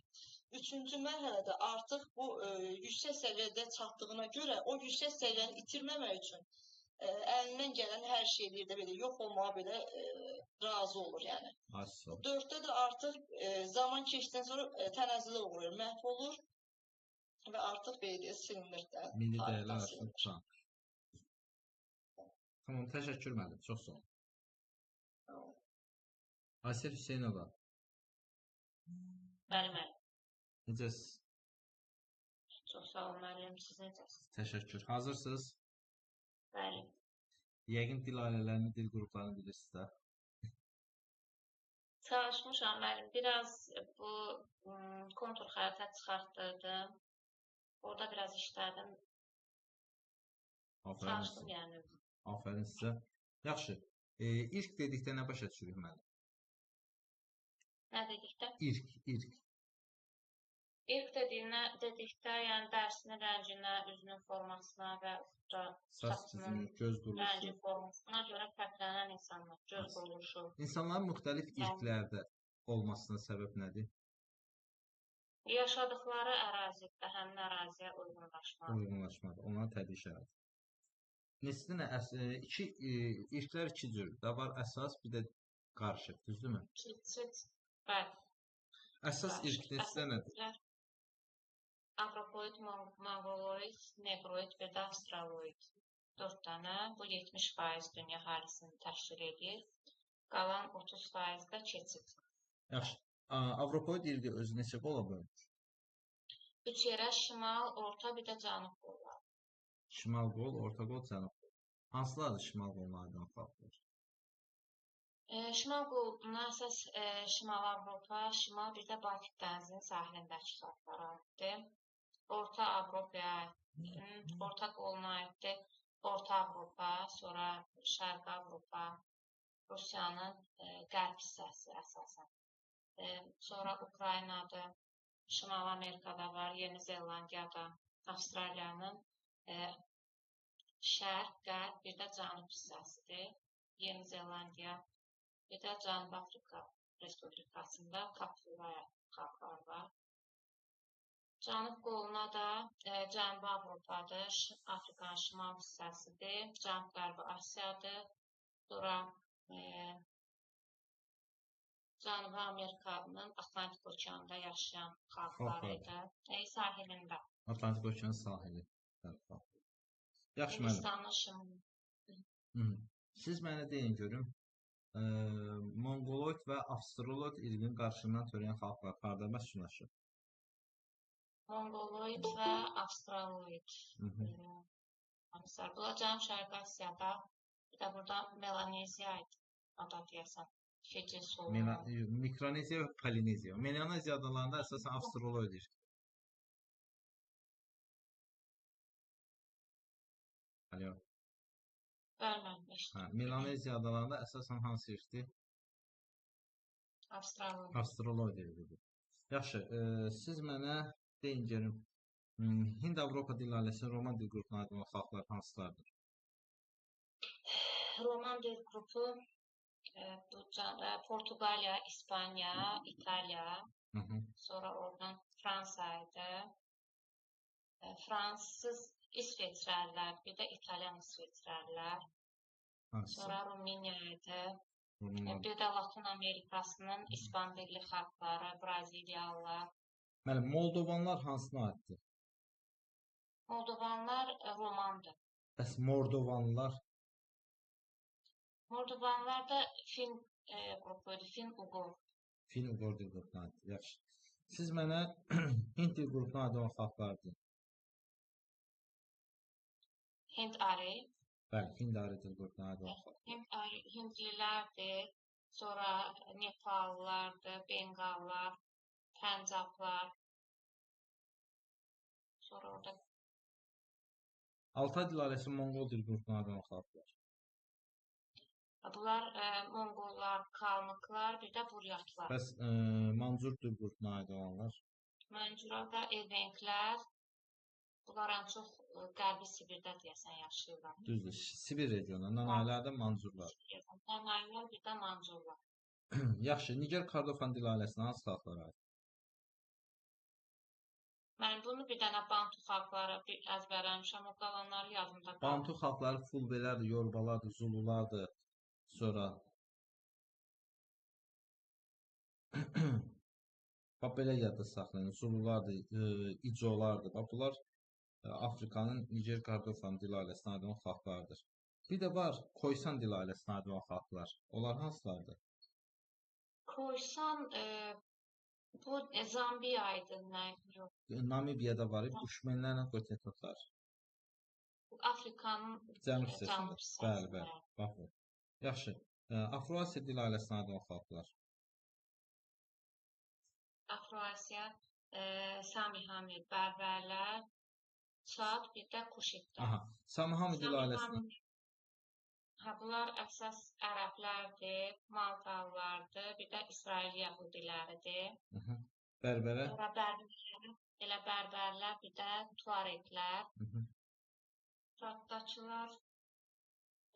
Üçüncü mərhələdə artıq bu yüksək səviyyədə çatdığına görə o yüksək səviyyəni itirməmək üçün əlindən gələn hər şey eləyir də belə yox olmağa belə razı olur yəni. Ay, Dörddə də artıq zaman keçdikdən sonra tənəzzülə uğrayır, məhv olur və artıq belə deyək silinir də. Milli tarixdən dəyərlər arasında silinir. tutan. Tamam, təşəkkür müəllim. Çox sağ olun. Aysel Hüseynova, Bəli, müəllim. necəsiz? Çox sağ olun müəllim. Siz necəsiniz? Təşəkkür. Hazırsınız? Bəli. Yəqin dil ailələrini, dil qruplarını bilirsiniz də. Çalışmışam müəllim. Biraz bu kontur xəritə çıxartdırdım. Orada biraz işlədim. Afərin Çalışdım sizə. yəni. Afərin sizə. Yaxşı. İrq dedikdə nə başa düşürük müəllim? Nə dedikdə? İrq, irq. İrq dedikdə, yəni dərisinin rənginə, üzünün formasına və da Saç saçının düzümü, göz quruluşu. rəngi formasına görə fərqlənən insanlar, göz As. quruluşu. İnsanların müxtəlif Yəni irqlərdə olmasına səbəb nədir? yaşadıkları ərazidə həmin əraziyə uyğunlaşma. Uyğunlaşmadır. Onların təbii şərait. Neçə dənə iki irqlər iki cürdür. Da var əsas, bir də qarışıq, düzdürmü? Keçid, bəli, Əsas irq qarışıq. neçə Əsas dənədir? irqlər Avropoid, Monqoloid, Negroid, bir də Avstraloid. 4 dənə. Bu 70% dünya əhalisini təşkil edir. Qalan 30% də keçid. Yaxşı. Avropoid irqi özü neçə qola bölünür? 3 yerə şimal, orta, bir də cənub qolları. Şimal qol, orta qol, cənub qol. Hansılardır şimal qoluna aid olan xalqlar? Şimal qoluna əsas Şimal Avropa, şimal bir də Baltik dənizinin sahilindəki xalqlara aiddir. Orta Avropaya aiddir. Orta qoluna aiddir. Orta Avropa, sonra Şərqi Avropa, Rusiyanın qərb hissəsi əsasən. Sonra Ukraynadır, Şimali Amerikada var, Yeni Zelandiyada, Avstraliyanın şərq, qərb, bir də cənub hissəsidir. Yeni Zelandiya, bir də Cənubi Afrika Respublikasında Kapulaya xalqlar var. Cənub qoluna da Cənubi Avropadır, Afrikanın şimal hissəsidir, Cənub-Qərbi Asiyadır, sonra Cənubi Amerikanın Atlantik okeanında yaşayan xalqları idi, sahilində. Atlantik okeanın sahili. Yaxşı müəllim. Hindistanın şimalı. Siz mənə deyin görüm, Monqoloid və Avstraloid irqinin qarşısından törəyən xalqlar harda məskunlaşır? Monqoloid və Avstraloid. Bunlar Cənub-Şərqi Asiyada, bir də burada Melaneziya ada deyəsən. Fiji solu. Mikroneziya və Polineziya. Melaneziya adalarında əsasən Avstraloid irqi. Alo. Bəli, eşitdim. Melaneziya adalarında əsasən hansı irqdir? Avstraloid. Avstraloid irqidir. Yaxşı, siz mənə deyin görüm, Hind-Avropa dil ailəsinin Roman dil qrupuna aid olan xalqlar hansılardır? Roman dil qrupu Portuqaliya, İspaniya, İtaliya, sonra oradan Fransa idi. Fransız İsveçrəlilər, bir də İtalyan İsveçrəlilər, sonra Rumıniya idi. Bir də Latın Amerikasının İspan dilli xalqları, Braziliyalılar. Müəllim, Moldovanlar hansına aiddir? Moldovanlar Romandır. Bəs Mordovanlar? Mordovanlar da Fin qrupu idi, Fin-Uqor. Fin-Uqor dil qrupuna aiddir, yaxşı. Siz mənə Hind dil qrupuna aid olan xalqları deyin. Hind-Ari. Bəli, Hind-Ari dil qrupuna aid olan xalqlar. Hind-Ari, Hindlilərdir, sonra Nepallılardır, Benqallar, Pəncablar. Sonra orada Altay dil ailəsi Monqol dil qrupuna aid olan xalqlar. Bunlar Monqollar, Kalmıklar, bir də Buryatlar. Bəs Mancur dil qrupuna aid olanlar? Mancura da Evenklər. Bunlar ən çox Qərbi Sibirdə deyəsən yaşayırlar. Düzdür, Sibir regionunda, Nanaylar da Mancurlar. Nanaylar bir də Mancurlar. Yaxşı, Niger Kordofan dil ailəsinə hansı xalqlara aid? Mən bunu bir dənə Bantu xalqları əzbərləmişəm, o qalanları yadımda qalır. Bantu xalqları Fulbelərdir, Yorubalardır, Zululardır, sonra bax, belə yadda saxlayın, Zululardır, İcolardır, bax, bunlar Afrikanın Niger Kordofan dil ailəsinə aid olan xalqlardır. Bir də var Koysan dil ailəsinə aid olan xalqlar. Onlar hansılardır? Koysan bu Zambiya idi, nə? Namibiyada var, Buşmenlərlə Qotetotlar. Afrikanın cənub hissəsində. Bəli, bəli. Bax bu. Yaxşı. Afroasiya dil ailəsinə aid olan xalqlar. Afroasiya, Samihami, Bərbərlər, Çad, bir də Kuşitlər. Aha, Samihami dil ailəsinə. Hə, bunlar əsas ərəblərdir, Maltalılardır, bir də İsrail yəhudiləridir. Bərbərə? Sonra bərbərlər, elə bərbərlər, bir də tuareklər. Çaddakılar.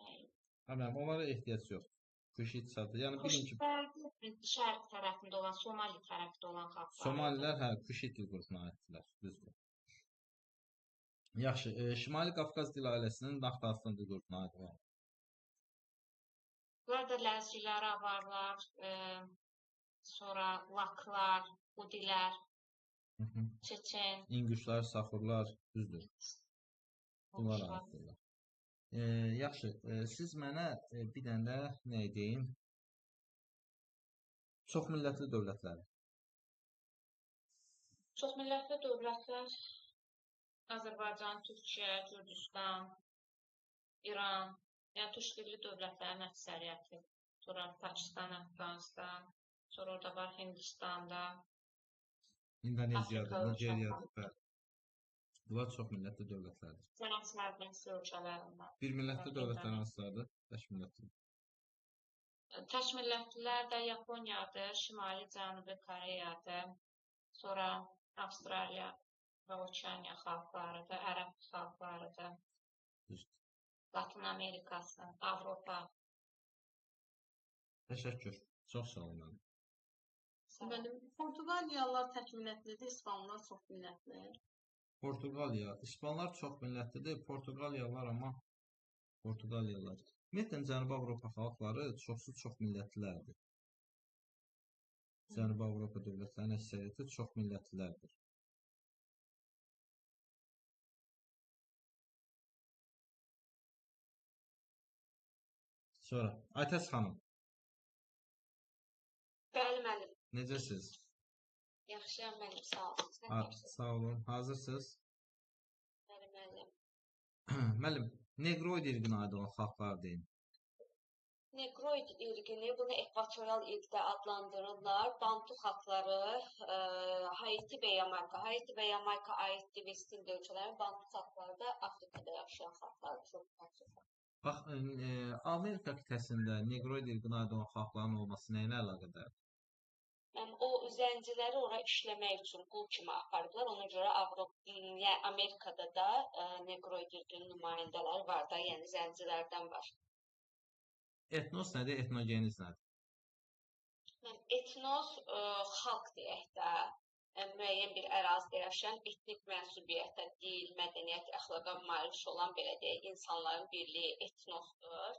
Hə, mənim, onlara ehtiyac yoxdur. Kuşit, Çadda. Yəni, bilin ki... Kuşitlər şərq tərəfində olan, Somali tərəfində olan xalqlar. Somalilər, hə, Kuşit dil qrupuna aiddirlər, düzdür. Yaxşı, Şimali Qafqaz dil ailəsinin Naxdağıstan dil qrupuna aid olan. Bunlar da ləzgilər, avarlar, sonra laklar, udilər, çeçen. İnguşlar, saxurlar, düzdür. Bunlar aiddirlər. Yaxşı, siz mənə bir dənə də nə deyin? Çoxmillətli dövlətləri. Çoxmillətli dövlətlər Azərbaycan, Türkiyə, Gürcüstan, İran, yəni türk dilli dövlətlərin əksəriyyəti. Sonra Pakistan, Əfqanistan, sonra orada var Hindistanda, İndoneziyada, Nigeriyada, bəli. Bunlar çox millətli dövlətlərdir. Fransız ölkələrindən. Bir millətli dövlətlər hansılardır? Tək millətli. Tək millətlilər də Yaponiyadır, Şimali Cənubi Koreyadır, sonra Avstraliya və Okeaniya xalqlarıdır, Ərəb xalqlarıdır. Düzdür. Latın Amerikası, Avropa. Təşəkkür. Çox sağ olun müəllim. Müəllim, Portuqaliyalılar tək millətlidir, İspanlar çox millətli. Portuqaliya, İspanlar çox millətlidir, Portuqaliyalılar amma Portuqaliyalılar. Ümumiyyətlə Cənubi Avropa xalqları çoxsu çox millətlilərdir. Cənubi Avropa dövlətlərinin əksəriyyəti çox millətlilərdir. Sonra Aytəz xanım. Bəli müəllim. Necəsiz? Yaxşıyam müəllim, sağ olun. Sən yaxşısınız? Sağ olun. Hazırsınız? Bəli müəllim. Müəllim, Negroid irqinə aid olan xalqlar deyin. Negroid irqini, bunu ekvatorial irqdə adlandırırlar. Bantu xalqları, Haiti və Yamayka. Haiti və Yamayka aiddir Vest İnd ölkələrinə. Bantu xalqları da Afrikada yaşayan xalqlar, çox məxsus. Bax, Amerika qitəsində Negroid irqinə aid olan xalqların olması nə ilə əlaqədardır? Yəni, o zənciləri ora işləmək üçün qul kimi aparıblar. Ona görə Avropa, yəni Amerikada da Negroid irqinin nümayəndələri var da, yəni zəncilərdən var. Etnos nədir, etnogeniz nədir? Yəni, etnos xalq deyək də, müəyyən bir ərazidə yaşayan etnik mənsubiyyətə, dil, mədəniyyət, əxlaqa malik olan belə deyək, insanların birliyi etnosdur.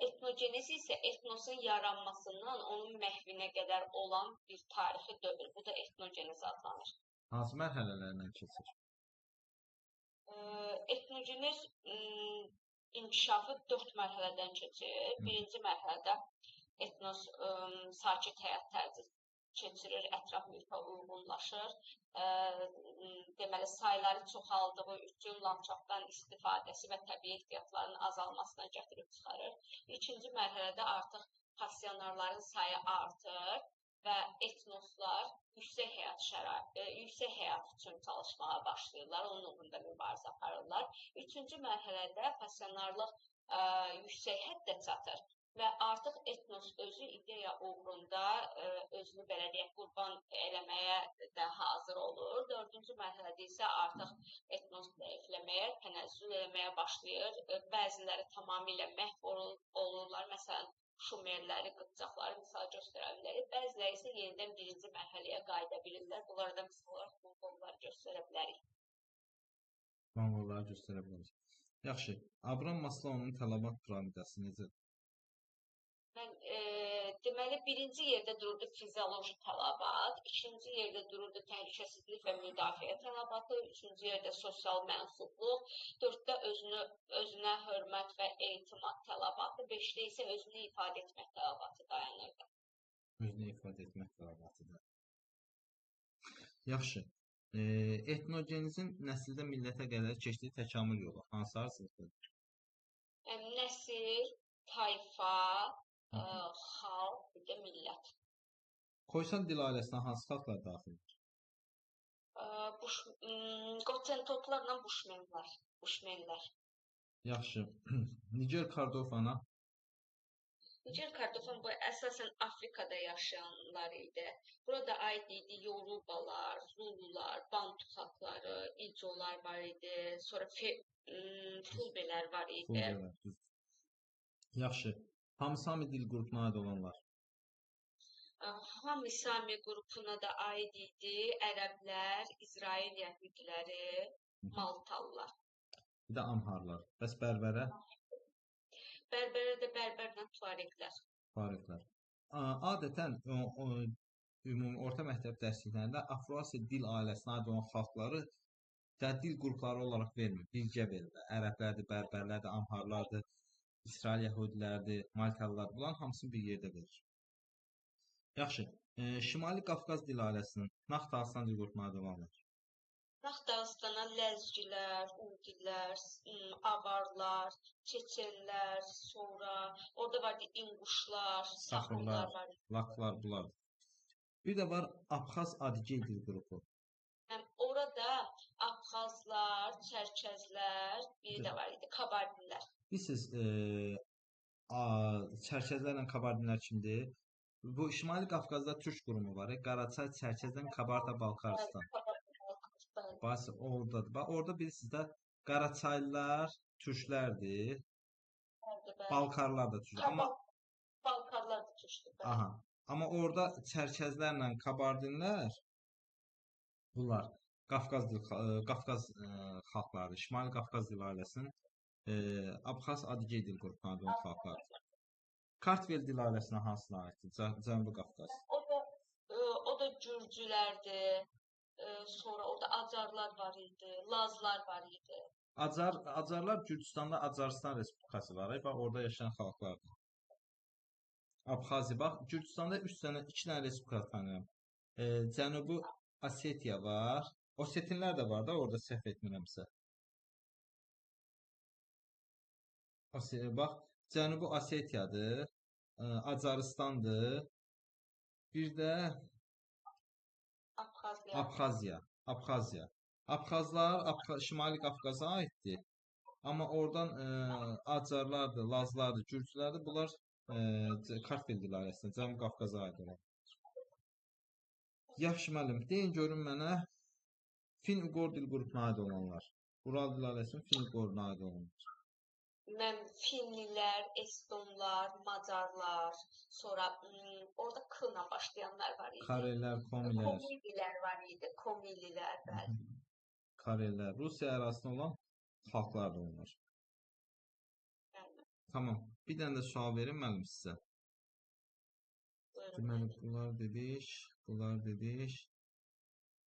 Etnogenez isə etnosun yaranmasından onun məhvinə qədər olan bir tarixi dövr. Bu da etnogenez adlanır. Hansı mərhələlərlə keçir? Etnogenez inkişafı 4 mərhələdən keçir. Birinci mərhələdə etnos sakit həyat tərzi keçirir, ətraf mühitə uyğunlaşır. Deməli, sayları çoxaldığı üçün landşaftdan istifadəsi və təbii ehtiyatların azalmasına gətirib çıxarır. İkinci mərhələdə artıq passionarların sayı artır və etnoslar yüksək həyat şəraiti, yüksək həyat üçün çalışmağa başlayırlar, onun uğrunda mübarizə aparırlar. Üçüncü mərhələdə passionarlıq yüksək həddə çatır və artıq etnos özü ideya uğrunda özünü belə deyək, qurban eləməyə də hazır olur. Dördüncü mərhələdə isə artıq etnos zəifləməyə, tənəzzül eləməyə başlayır. Bəziləri tamamilə məhv olurlar. Məsələn, Şumerləri, Qıpçaqları misal göstərə bilərik. Bəziləri isə yenidən birinci mərhələyə qayıda bilirlər. Bunlara da misal olaraq Monqolları göstərə bilərik. Monqolları göstərə bilərik. Yaxşı, Abram Maslovun tələbat piramidası necədir? Deməli, birinci yerdə dururdu fizioloji tələbat, ikinci yerdə dururdu təhlükəsizlik və müdafiə tələbatı, üçüncü yerdə sosial mənsubluq, dörddə özünə hörmət və etimad tələbatı, beşdə isə özünü ifadə etmək tələbatı dayanırdı. Özünü ifadə etmək tələbatı da. Yaxşı. Etnogenizin nəsildən millətə qədər keçdiyi təkamül yolu hansı arzıdır? Nəsil, tayfa, xalq, bir də millət. Koysan dil ailəsinə hansı xalqlar daxildir? Qotentotlarla buşmenlər. Yaxşı. Niger Kordofana? Niger Kordofan bu əsasən Afrikada yaşayanlar idi. Burada aid idi Yorubalar, Zulular, Bantu xalqları, İcolar var idi. Sonra Fulbelər var idi. Fulbelər, düzdür. Yaxşı. Hamisami dil qrupuna aid olanlar? Hamisami qrupuna da aid idi ərəblər, İsrail yəhudiləri, Maltalılar. Bir də Amharlar. Bəs Bərbərə? Bərbərə də bərbərlə Tuareqlər. Tuareqlər. Adətən ümumi orta məktəb dərsliklərində Afroasiya dil ailəsinə aid olan xalqları da dil qrupları olaraq vermir, birgə verilir. Ərəblərdir, bərbərlərdir, Amharlardır, İsrail yəhudilərdir, Maltalılar, bunların hamısını bir yerdə verir. Yaxşı, Şimali Qafqaz dil ailəsinin Nax Dağıstan dil qrupuna aid olanlar? Nax Dağıstana Ləzgilər, Udilər, Avarlar, Çeçenlər, sonra orada vardı İnguşlar, Saxırlar, Laklar, bunlar. Bir də var Abxaz Adigey dil qrupu. Orada Abxazlar, Çərkəzlər, biri də var idi, Kabardinlər. Bilirsiniz, Çərkəzlərlə Kabardinlər kimdir? Bu Şimali Qafqazda türk qurumu var. Qaraçay, Çərkəzdən Kabarda-Balkaristan. Bax, oradadır. Bax, orada bilirsiniz də Qaraçaylılar türklərdir. Balkarlar da türkdür. Amma Balkarlar da türkdür. Aha. Amma orada Çərkəzlərlə Kabardinlər bunlar Qafqaz xalqlarıdır. Şimali Qafqaz dil ailəsinin Abxaz Adigey dil qrupuna aid olan xalqlardır. Kartvel dil ailəsinə hansına aiddir? Cənubi Qafqaz. O da Gürcülərdir. Sonra orada Acarlar var idi, Lazlar var idi. Acarlar Gürcüstanda Acaristan Respublikası var. Bax, orada yaşayan xalqlardır. Abxaziya. Bax, Gürcüstanda 2 dənə respublika tanıyıram. Cənubi Osetiya var. Osetinlər də var da orada, səhv etmirəmsə. Bax, Cənubi Osetiyadır, Acaristandır. Bir də Abxaziya. Abxaziya. Abxazlar Şimali Qafqaza aiddir. Amma oradan Acarlardır, Lazlardır, Gürcülərdir. Bunlar Kartvel dil ailəsinə, Cənubi Qafqaza aid olan. Yaxşı müəllim, deyin görün mənə Fin-Uqor dil qrupuna aid olanlar. Ural dil ailəsinin Fin-Uqoruna aid olanlar. Mən Finlilər, Estonlar, Macarlar, sonra orada K ilə başlayanlar var idi. Karellər, Komilər. Komililər var idi, Komililər, bəli. Karellər, Rusiya ərazisində olan xalqlardır onlar. Bəli. Tamam. Bir dənə də sual verim müəllim sizə. Buyurun. Deməli, bunlar dedik, bunlar dedik,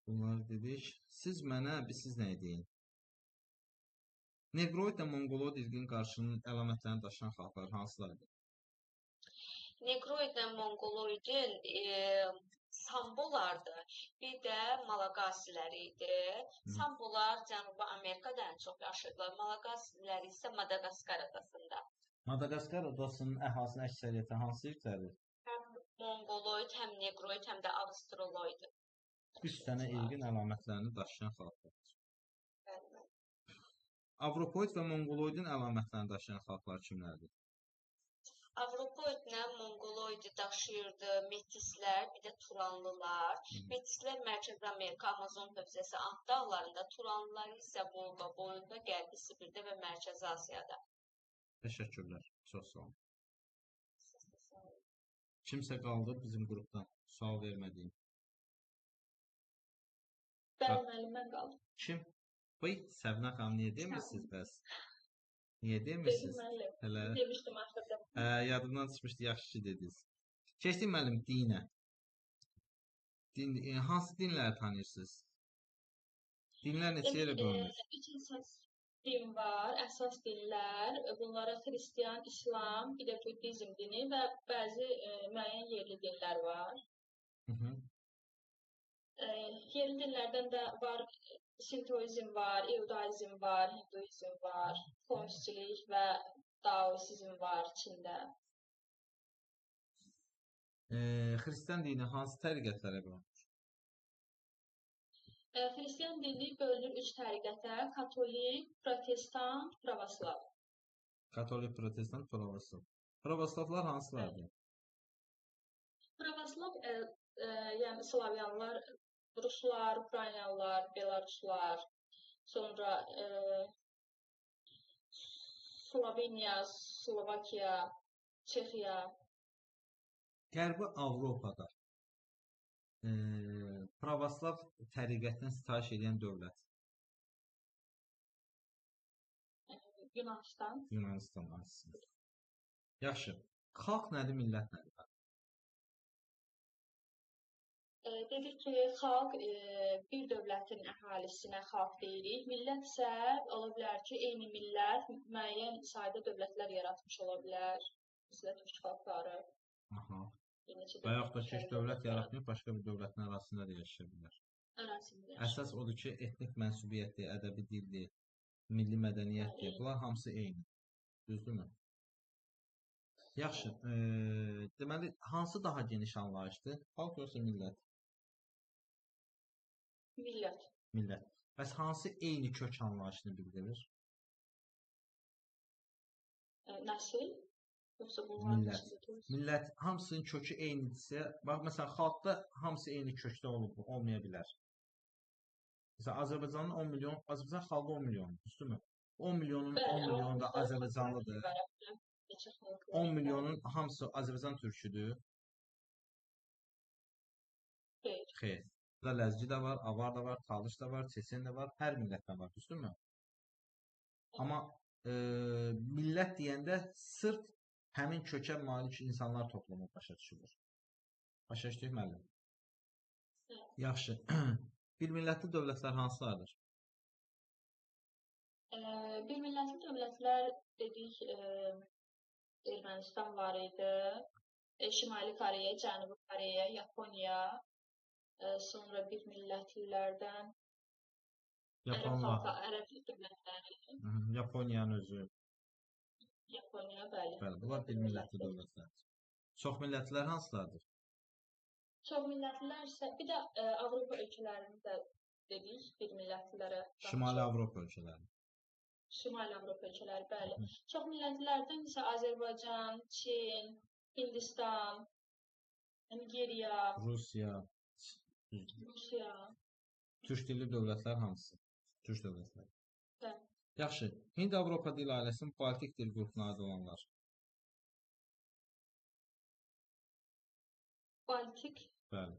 bunlar dedik. Siz mənə, siz nə deyin? Neqroid və Monqoloid irqinin qarşının əlamətlərini daşıyan xalqlar hansılardır? Neqroidlə Monqoloidin Sambolardı, bir də Malaqasilər idi. Sambolar Cənubi Amerikada ən çox yaşayırdılar. Malaqasilər isə Madaqaskar adasında. Madaqaskar adasının əhalisinin əksəriyyəti hansı irqlərdir? Həm Monqoloid, həm Neqroid, həm də Avstraloid. 3 dənə irqin əlamətlərini daşıyan xalqlardır. Avropoid və Monqoloidin əlamətlərini daşıyan xalqlar kimlərdir? Avropoidlə Monqoloidi daşıyırdı metislər, bir də Turanlılar. Metislər Mərkəzi Amerika, Amazon hövzəsi, Ant dağlarında, Turanlılar isə Volqa boyunda, Qərbi Sibirdə və Mərkəzi Asiyada. Təşəkkürlər. Çox sağ olun. Kimsə qaldı bizim qrupdan sual vermədiyim? Bəli, müəllim, mən qaldım. Kim? Bıy, Səbinə xanım, niyə demirsiniz bəs? Niyə demirsiniz? Hələ. Demişdim axırda. Yadımdan çıxmışdı, yaxşı ki dediniz. Keçdik müəllim dinə. Hansı dinləri tanıyırsınız? Dinlər neçə yerə bölünür? Üç əsas din var, əsas dinlər. Bunlara xristian, İslam, bir də buddizm dini və bəzi müəyyən yerli dinlər var. Yerli dinlərdən də var, Sintoizm var, İudaizm var, Hinduizm var, Konfusilik və Daosizm var Çində. Xristian dini hansı təriqətlərə bölünür? Xristian dini bölünür 3 təriqətə: Katolik, Protestant, Pravoslav. Katolik, Protestant, Pravoslav. Pravoslavlar hansılardır? Pravoslav, yəni Slavyanlar, Ruslar, Ukraynalılar, Belaruslar, sonra Sloveniya, Slovakiya, Çexiya. Qərbi Avropada pravoslav təriqətinə sitayiş edən dövlət? Yunanistan. Yunanistan, aslında. Yaxşı. Xalq nədir, millət nədir? Dedik ki, xalq bir dövlətin əhalisinə xalq deyirik. Millət isə ola bilər ki, eyni millət müəyyən sayda dövlətlər yaratmış ola bilər. Məsələn, türk xalqları. Aha. Və yaxud da ki, dövlət yaratmayıb, başqa bir dövlətin ərazisində də yaşaya bilər. Ərazisində. Əsas odur ki, etnik mənsubiyyətdir, ədəbi dildir, milli mədəniyyətdir. Bunlar hamısı eyni. Düzdürmü? Yaxşı. Deməli, hansı daha geniş anlayışdır? Xalq yoxsa millət? Millət. Millət. Bəs hansı eyni kök anlayışını bildirir? Nəsil? Yoxsa bunların Millət. içindəki? Millət hamısının kökü eynidirsə, bax məsələn xalqda hamısı eyni kökdə olub, olmaya bilər. Məsələn Azərbaycanın 10 milyon, Azərbaycan xalqı 10 milyondur, düzdürmü? 10 milyonun 10 Bəli, milyonu da amma Azərbaycanlıdır. ibarətdir. Neçə xalq var? 10 milyonun hamısı Azərbaycan türküdür. Xeyr. Xeyr. Burada Ləzgi də var, Avar da var, Talış da var, Çeçen də var, hər millətdən var, düzdürmü? Amma millət deyəndə sırf həmin kökə malik insanlar toplumu başa düşülür. Başa düşdük müəllim? Yaxşı. Bir millətli dövlətlər hansılardır? Bir millətli dövlətlər dedik, Ermənistan var idi, Şimali Koreya, Cənubi Koreya, Yaponiya, sonra bir millətlilərdən ərəb Yaponlar, xalqı, ərəb dövlətləri, Yaponiyanın özü. Yaponiya, bəli. Bəli, bunlar bir millətli dövlətlərdir. Çox millətlilər hansılardır? Çox millətlilər isə bir də Avropa ölkələrini də dedik, bir millətlilərə daha Şimali çox. Avropa ölkələri. Şimali Avropa ölkələri, bəli. Çox millətlilərdən isə Azərbaycan, Çin, Hindistan, Nigeriya, Rusiya, düzdür. Rusiya. Türk dilli dövlətlər hamısı. Türk dövlətləri. Bəli. Yaxşı. Hind-Avropa dil ailəsinin Baltik dil qrupuna aid olanlar. Baltik Bəli.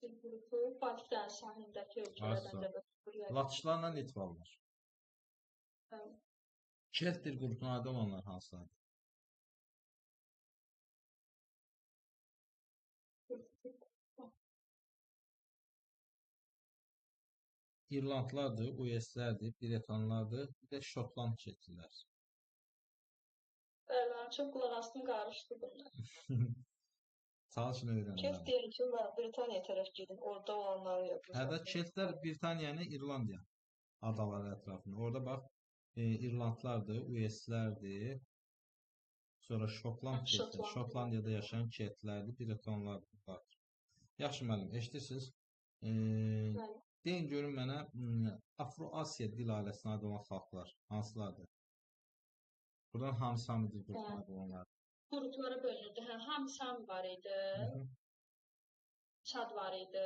dil qrupu, Baltik dənizi sahilindəki ölkələrdən Azca. dövlətlər. Latışlarla Litvalılar. Bəli. Kelt dil qrupuna aid olanlar hansılardır? İrlandlardır, Uelslərdir, Bretonlardır, bir də Şotland keltlilər. Bəli, mənim çox qulaq astım qarışdı bunlar. Çalışın öyrənin. Kelt deyir ki, onlar Britaniya tərəf gedin, orada olanları yapın. Hətta Keltlər Britaniyanı İrlandiya adaları ətrafında. Orada bax İrlandlardır, Uelslərdir. Sonra Şotland keltlər, Şotland. Şotlandiyada yaşayan keltlərdir, Bretonlardır. Yaxşı müəllim, eşidirsiniz? Bəli. Deyin görün mənə Afro-Asiya dil ailəsinə aid olan xalqlar hansılardır? Buradan hamısı Sami dil qrupuna aid olanlar. Qruplara bölünürdü. Hə, Hamsam var idi, Çad var idi.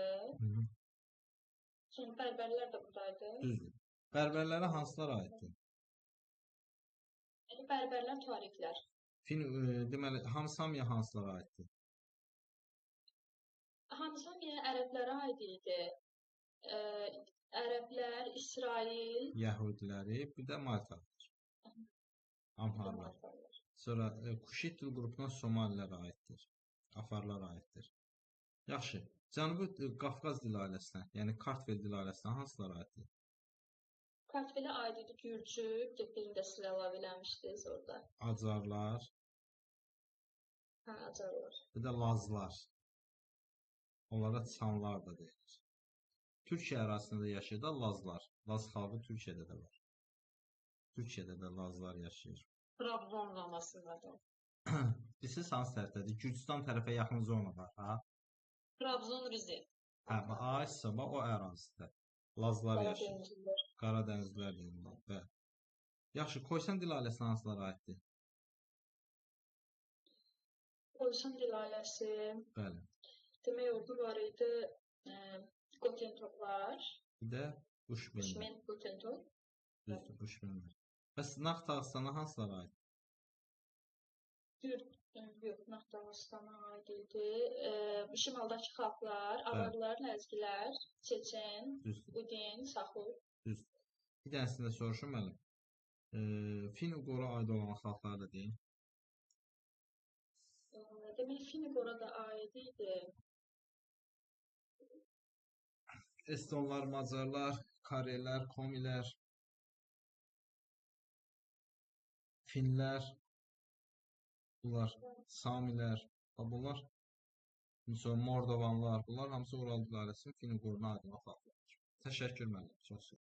Sonra bərbərlər də buradaydı. Düzdür. Bərbərlərə hansılar aiddir? Yəni bərbərlər, tuareqlər. Fin, deməli, Hamsamiya hansılara aiddir? Hamsam yəni ərəblərə aid idi. Ərəblər, İsrail, Yəhudiləri, bir də Maltalılar, Amharlar. Maltalılar. Sonra Kuşit dil qrupuna Somalilər aiddir. Afarlar aiddir. Yaxşı. Cənubi Qafqaz dil ailəsinə, yəni Kartvel dil ailəsinə hansılar aiddir? Kartvelə aid idi Gürcü, dediyini də siz əlavə eləmişdiniz orada. Acarlar, Hə, Acarlar. bir də Lazlar. Onlara Çanlar da deyilir. Türkiyə ərazisində də yaşayır da Lazlar. Laz xalqı Türkiyədə də var. Türkiyədə də Lazlar yaşayır. Trabzon zonasındadır. Bilirsiniz hansı tərəfdədir? Gürcüstan tərəfə yaxın zona var, ha? Trabzon, Rize. Hə, bax, ay sabah o ərazidə Lazlar yaşayır. Qaradənizlilər. Qaradənizlilər deyirlər, bəli. Yaxşı, Koysan dil ailəsinə hansılara aiddir? Qoysan dil ailəsi. Bəli. Demək orada var idi Qotentoklar, Bir də Buşmenlər. Buşmen Qotentok. Düzdür, Buşmenlər. Bəs Naxt Dağıstana hansılara aiddir? Gür, yox, Naxt Dağıstana aid idi. Şimaldakı xalqlar, Avarlar, Ləzgilər, Çeçen, Düzdür, Udin, Saxur. düzdür. Bir dənəsini də soruşum müəllim. Fin-Uqora aid olan xalqları da deyin. Demək Fin-Uqora da aid idi. Estonlar, Macarlar, Karellər, Komilər, Finlər, bunlar, Samilər, bax bunlar, sonra Mordovanlar, bunlar hamısı Ural dil ailəsinin Fin-Uqoruna aid olan xalqlardır. Təşəkkür müəllim, çox sağ olun.